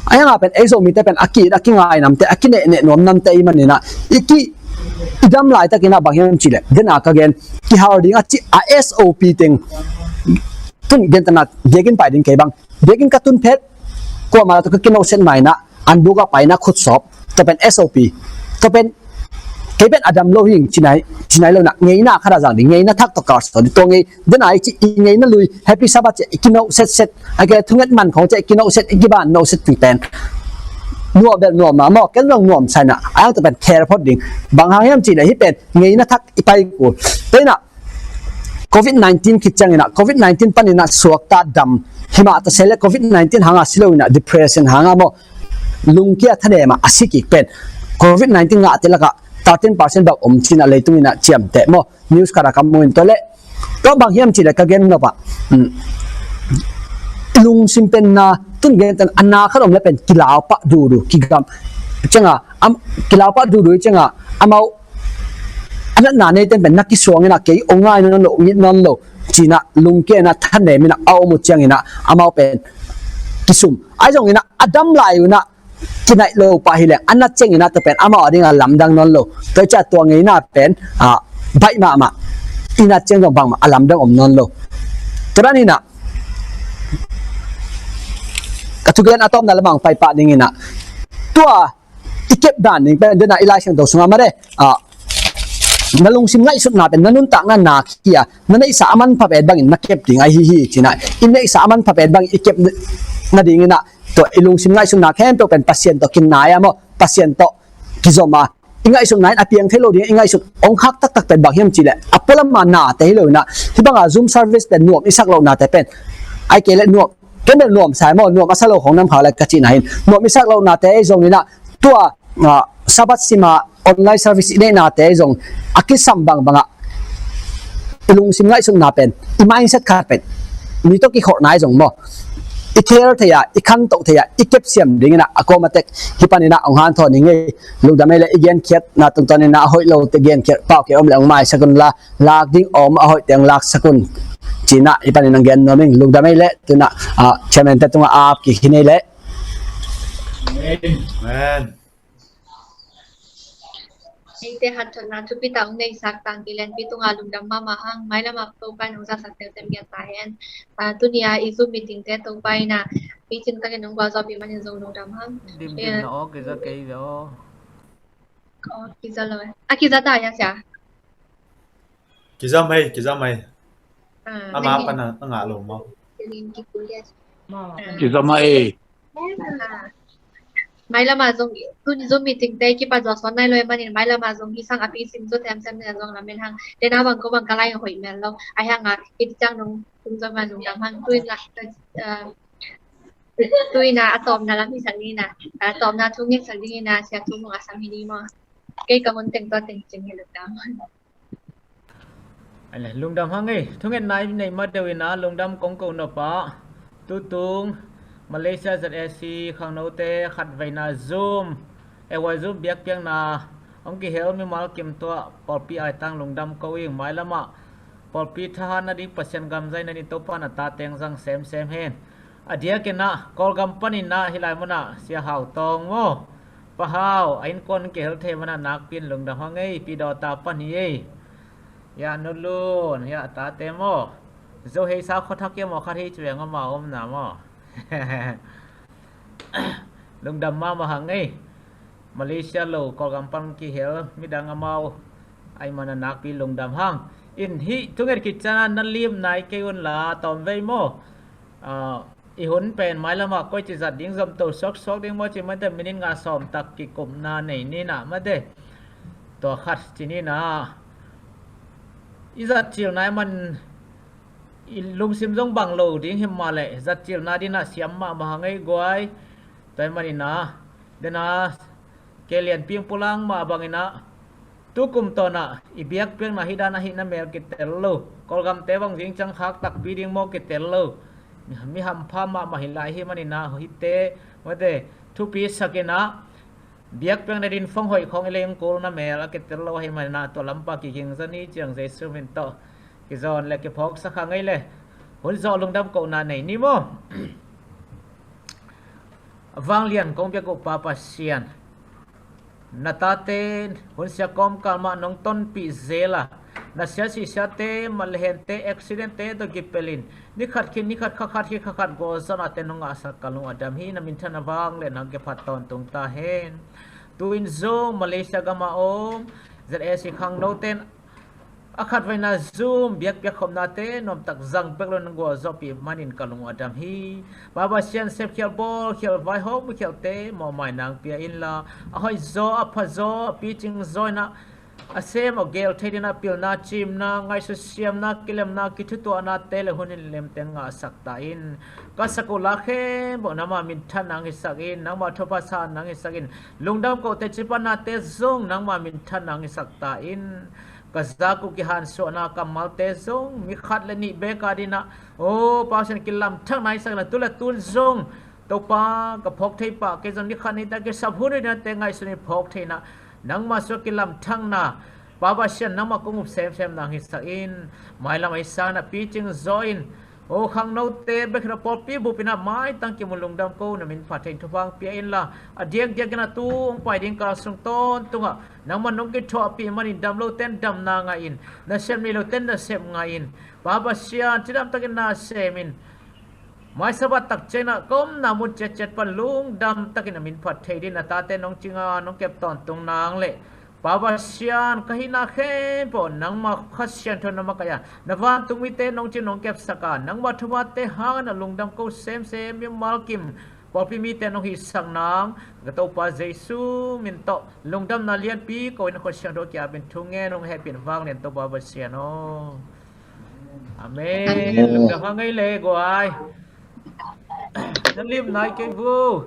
Ahi hang a pen ei Zomite pen a ki-it a kingai namte, a kinehneh nuam namte ahih manin ah i ki, i dam laitakin ah bang hiam cih leh den a ka gen kihal ding a cih a S O P teng tun gentehna biakinn pai ding kei bang, biakinn ka tun phet kuamah tawh ka kinawhset ma in ah an buk ah pai in ah khut sawp, tua pen S O P, tua pen kei pen a dam lo hi ing ci nai, ci nai lo in ah ngeina khat a zang ding, ngeina thak tawh kalsuan ding. Tua ngei den a i cih i ngeina lui Happy Sabbath ci-a i kinawhsetset, ahih kei leh thunget man khawng ci-a i kinawhset, i kiban nawhset ding pen nuam bel nuam a maw, ken zong nuamsa in ah a hang tua pen khel phot ding. Bang hang hiam cih leh hih pen ngeina thak i pai kul. Tua in ah covid nineteen khit ciangin ah covid nineteen panin ah suakta dam, himah ta se leh covid nineteen hang a si lo in ah depression hang a maw, lungkia thanem a a si kik pen covid nineteen ngahte lakah thirteen percent bang om ci-in ah leitung in ah ciamteh maw, news khat ah ka mu in. Tua leh tua bang hiam cih leh ka gen nop ah, um, lungsim pen na tun gentehna a na khat om leh pen kilau pah duhduh, kigam ciang a, am, kilau pah duhduh ciang a amau a natna neite pen na kisuang in ah kei hong ngai nawn lo, hong it nawn lo ci-in ah lungkia in ah thanem in ah a om uh ciangin ah amau pen kisum. Ahi zongin ah a dam lai un ah kinaih lo pah hi leh a nat ciangin ah tua pen amau a ding a lamdang nawn lo. Tua hi ciang tua ngeina pen a baih mahmah, i nat ciang zong bangmah a lamdang om nawn lo. Tua danin ah ka thugen a tawpna lamah hong pai pah dingin ah tua i kep dan ding pen den a i Lai Siangtho sungah mah de, a, na lungsim ngaihsutna pen na nuntakna na kia na neihsa a manpha pen bangin na kep ding ahi hi ci-in ah, i neihsa a manpha pen bangin i kep nadingin ah tua i lungsim ngaihsutna khempeuh pen Pasian tawh kinai a maw, Pasian tawh kizom a, i ngaihsutna in a piang thei lo ding i ngaihsut hong khak taktak pen bang hiam cih leh a pualam a nate hi lo in ah hih bang a Zoom service pen nuam i sak lohnate pen, ahih kei leh nuam, ken bel nuamsa maw, nuam a sa lo khawng nam kha leh ka cihna hi in, nuam i sak lohnate zongin ah tua, a, Sabbath sim a online service i neihnate zong a kisam bangbang ah i lungsim ngaihsutna pen, i mindset khat pen mi tawh kikholhna ahi zong maw, i khel thei a, i khantoh thei a, i kepsiam dingin ah a kawm a tek hih panin ah hong hanthawn ning ei. Lungdam ei leh i genkhiatna tungtawnin ah a hoih lote genkhiat pah kei om leh hong maisak un la, lak ding om a hoihte hong laksak un ci-in ah hih panin hong gen nuam ing. Lungdam ei leh tu-in ah, a, chairman te tungah ap kik hi ei leh. Amen. Eite hanthotna thupi tak hong neihsak tangpi lianpi tungah lungdam mahmah hang. Mailam ah Topa in hong zaksak tengteng ngiat ta hen. Ah, tuni a i Zoom meeting te Topa in ah picing takin hong gualzawhpih manin zong lungdam hang. Dim, dim na aw, kiza kei ve aw. Aw, kiza lo e. A kiza ta hia sia? Kiza mai, kiza mai. Ah, ama pan a ngah lo maw. Kiza mai. Mailam ah zong tuni Zoom meeting te kipat zawh sawn nai lo ahih manin mailam ah zong hih sang a picing zo themthem ning a zong lamen hang. Tena bang ko bang ka lai hoih mel lo. Ahi hang a hih ciang nong tung zo man lungdam hang. Tu-in la, ah, Tu-in ah a tawpna lam hisak ding in ah, a tawpna thu ngetsak ding in ah Sia Thum Mung a sam hi ding maw? Kei ka mun teng tua teng cing hi lungdam. Lungdam hang ei, thungetna i neih ma deuh in ah lungdam kong ko nop a, tutung Malaysia Z A C khangnote khatveina Zoom, eh, huai Zoom biakpiakna hong kihel mimal kim tawh pawlpi aitang lungdam ko ing. Mailam ah pawlpi thahatna ding Pasian gam zai nading Topa na ta teng zang semsem hen. A diak in ah Kawlgam panin ah hih lai mun ah Sia Hau Tawng maw, Pa Hau, a innkuan kihel thei man ah nakpi in lungdam hang ei. Pi Dawta pan hi ei. Hiah Nu Lun, hiah a tate maw, Zo Hei Sa khuathak hiam maw, khat hi ci veng amau omna maw. Lungdam mahmah hang ei. Malaysia lo Kawlgam pan kihel midang amau ahih man ah nakpi lungdam hang. In hih thunget khit ciang ah na lim nai kei un la, tawmvei maw. Ah, i hun pen mailam ah koici zat ding zomto suaksuak ding maw ci mate, minit nga sawm tak kikupna nei ni in ah mate. Tua khat ci ni in ah, i zat cilna ahih man i lungsim zong bang lo ding hi mah leh zat cilna ding in ah siam mahmah hang ei guai. Tua ahih man in ah, den a, Kei Lian Ping Pulang mah bang in ah, tu kum tawn ah i biakpiakna hih dan ahihna mel kitel lo, Kawlgamte bang zing ciang khak takpi ding maw kitel lo. Mi hampha mahmah hi lai ahih man in ah, hihte mate thupi sak in ah, biakpiakna ding phone hoih khawng i lei hong kulna mel a kitel lo ahih man in ah, tua lampa kiging zaw ni ciang Jesu min tawh kizawn le kiphawksak hang ei le. Hun zawh lungdam kohna nei ni maw. Vanglian kong biak uh Pa Pasian, na tate hun sia kawmkal mah nong tonpih zel a, na sia sihsiate, malehente, accidentte tawh kipelin, ni khat khit ni khat, kha khat khit kha khat gualzawhnate nong ngahsak ka lung a dam hi. Na minthanna vanglian hong kiphat tawntung ta hen. Tu-in zong Malaysia gam a om Z A C khangnote in a khatveina Zoom biakpiak khopnate nuamtak zang pek lo, nong gualzawhpih manin ka lung a dam hi. Pa Pasian, sepkhial bawlkhial vaihawm khialte mawhmai nang pia inla, a hoihzaw, a phazaw, a picingzaw in ah, a sem a gel thei ding in ah pilna, cimna, ngaihsut siamna, kilemna, kithutuahnate le hun in lemte ngahsak ta in. Ka sak uh la khempeuh nangma minthan nang hisak in, nangma thupha sa nang hisak in. Lungdam kohte cipannate zong nangma minthan nang hisak ta in. Ka zak uh kihansuahna kammalte zong mi khat le nih beek a ding in ah, aw Pa Pasian, kilamthakna hisak in la, tu le tun zong Topa, ka phawk thei pah kei zong ni khat ni tak kisap hun ding in ah te ngaihsun in phawk thei in ah, nangma sua kilamthakna, Pa Pasian, nangma kong up semsem nang hisak in. Mailam a i sang in ah picingzaw in, aw khangnote bek hi lo, pawlpi bup in ah maitang kimu lungdam ko, na min phat thei in thupha hong pia inla, a diakdiak in ah tu hong pai ding kal sung tawntung ah nangman nong kithuahpih manin damlote in damna ngah in, nasep neilote in nasep ngah in. Pa Pasian, cidam takin na sem in. Mai Sabbath tak ciangin ah ka omna mun ciatciat pan lungdam takin a min phat thei ding, na tate nong cing a nong kep tawntung nang leh, Pa Pasian, ka hihna khempeuh nangma Kha Siangtho na makaih a, na vantung mite nong cing nong kepsak a, nangma thuphate hangin a lungdam ko semsem, mimal kim pawlpi mite nong hihsak nang, ka Topa Jesu min tawh lungdamna lianpi ko in, Kha Siangtho kiangah thu ngen ung, hehpih in vanglian tawh, Pa Pasian aw. Amen. Amen. Lungdam hang ei le guai. Na lim nai kei vo.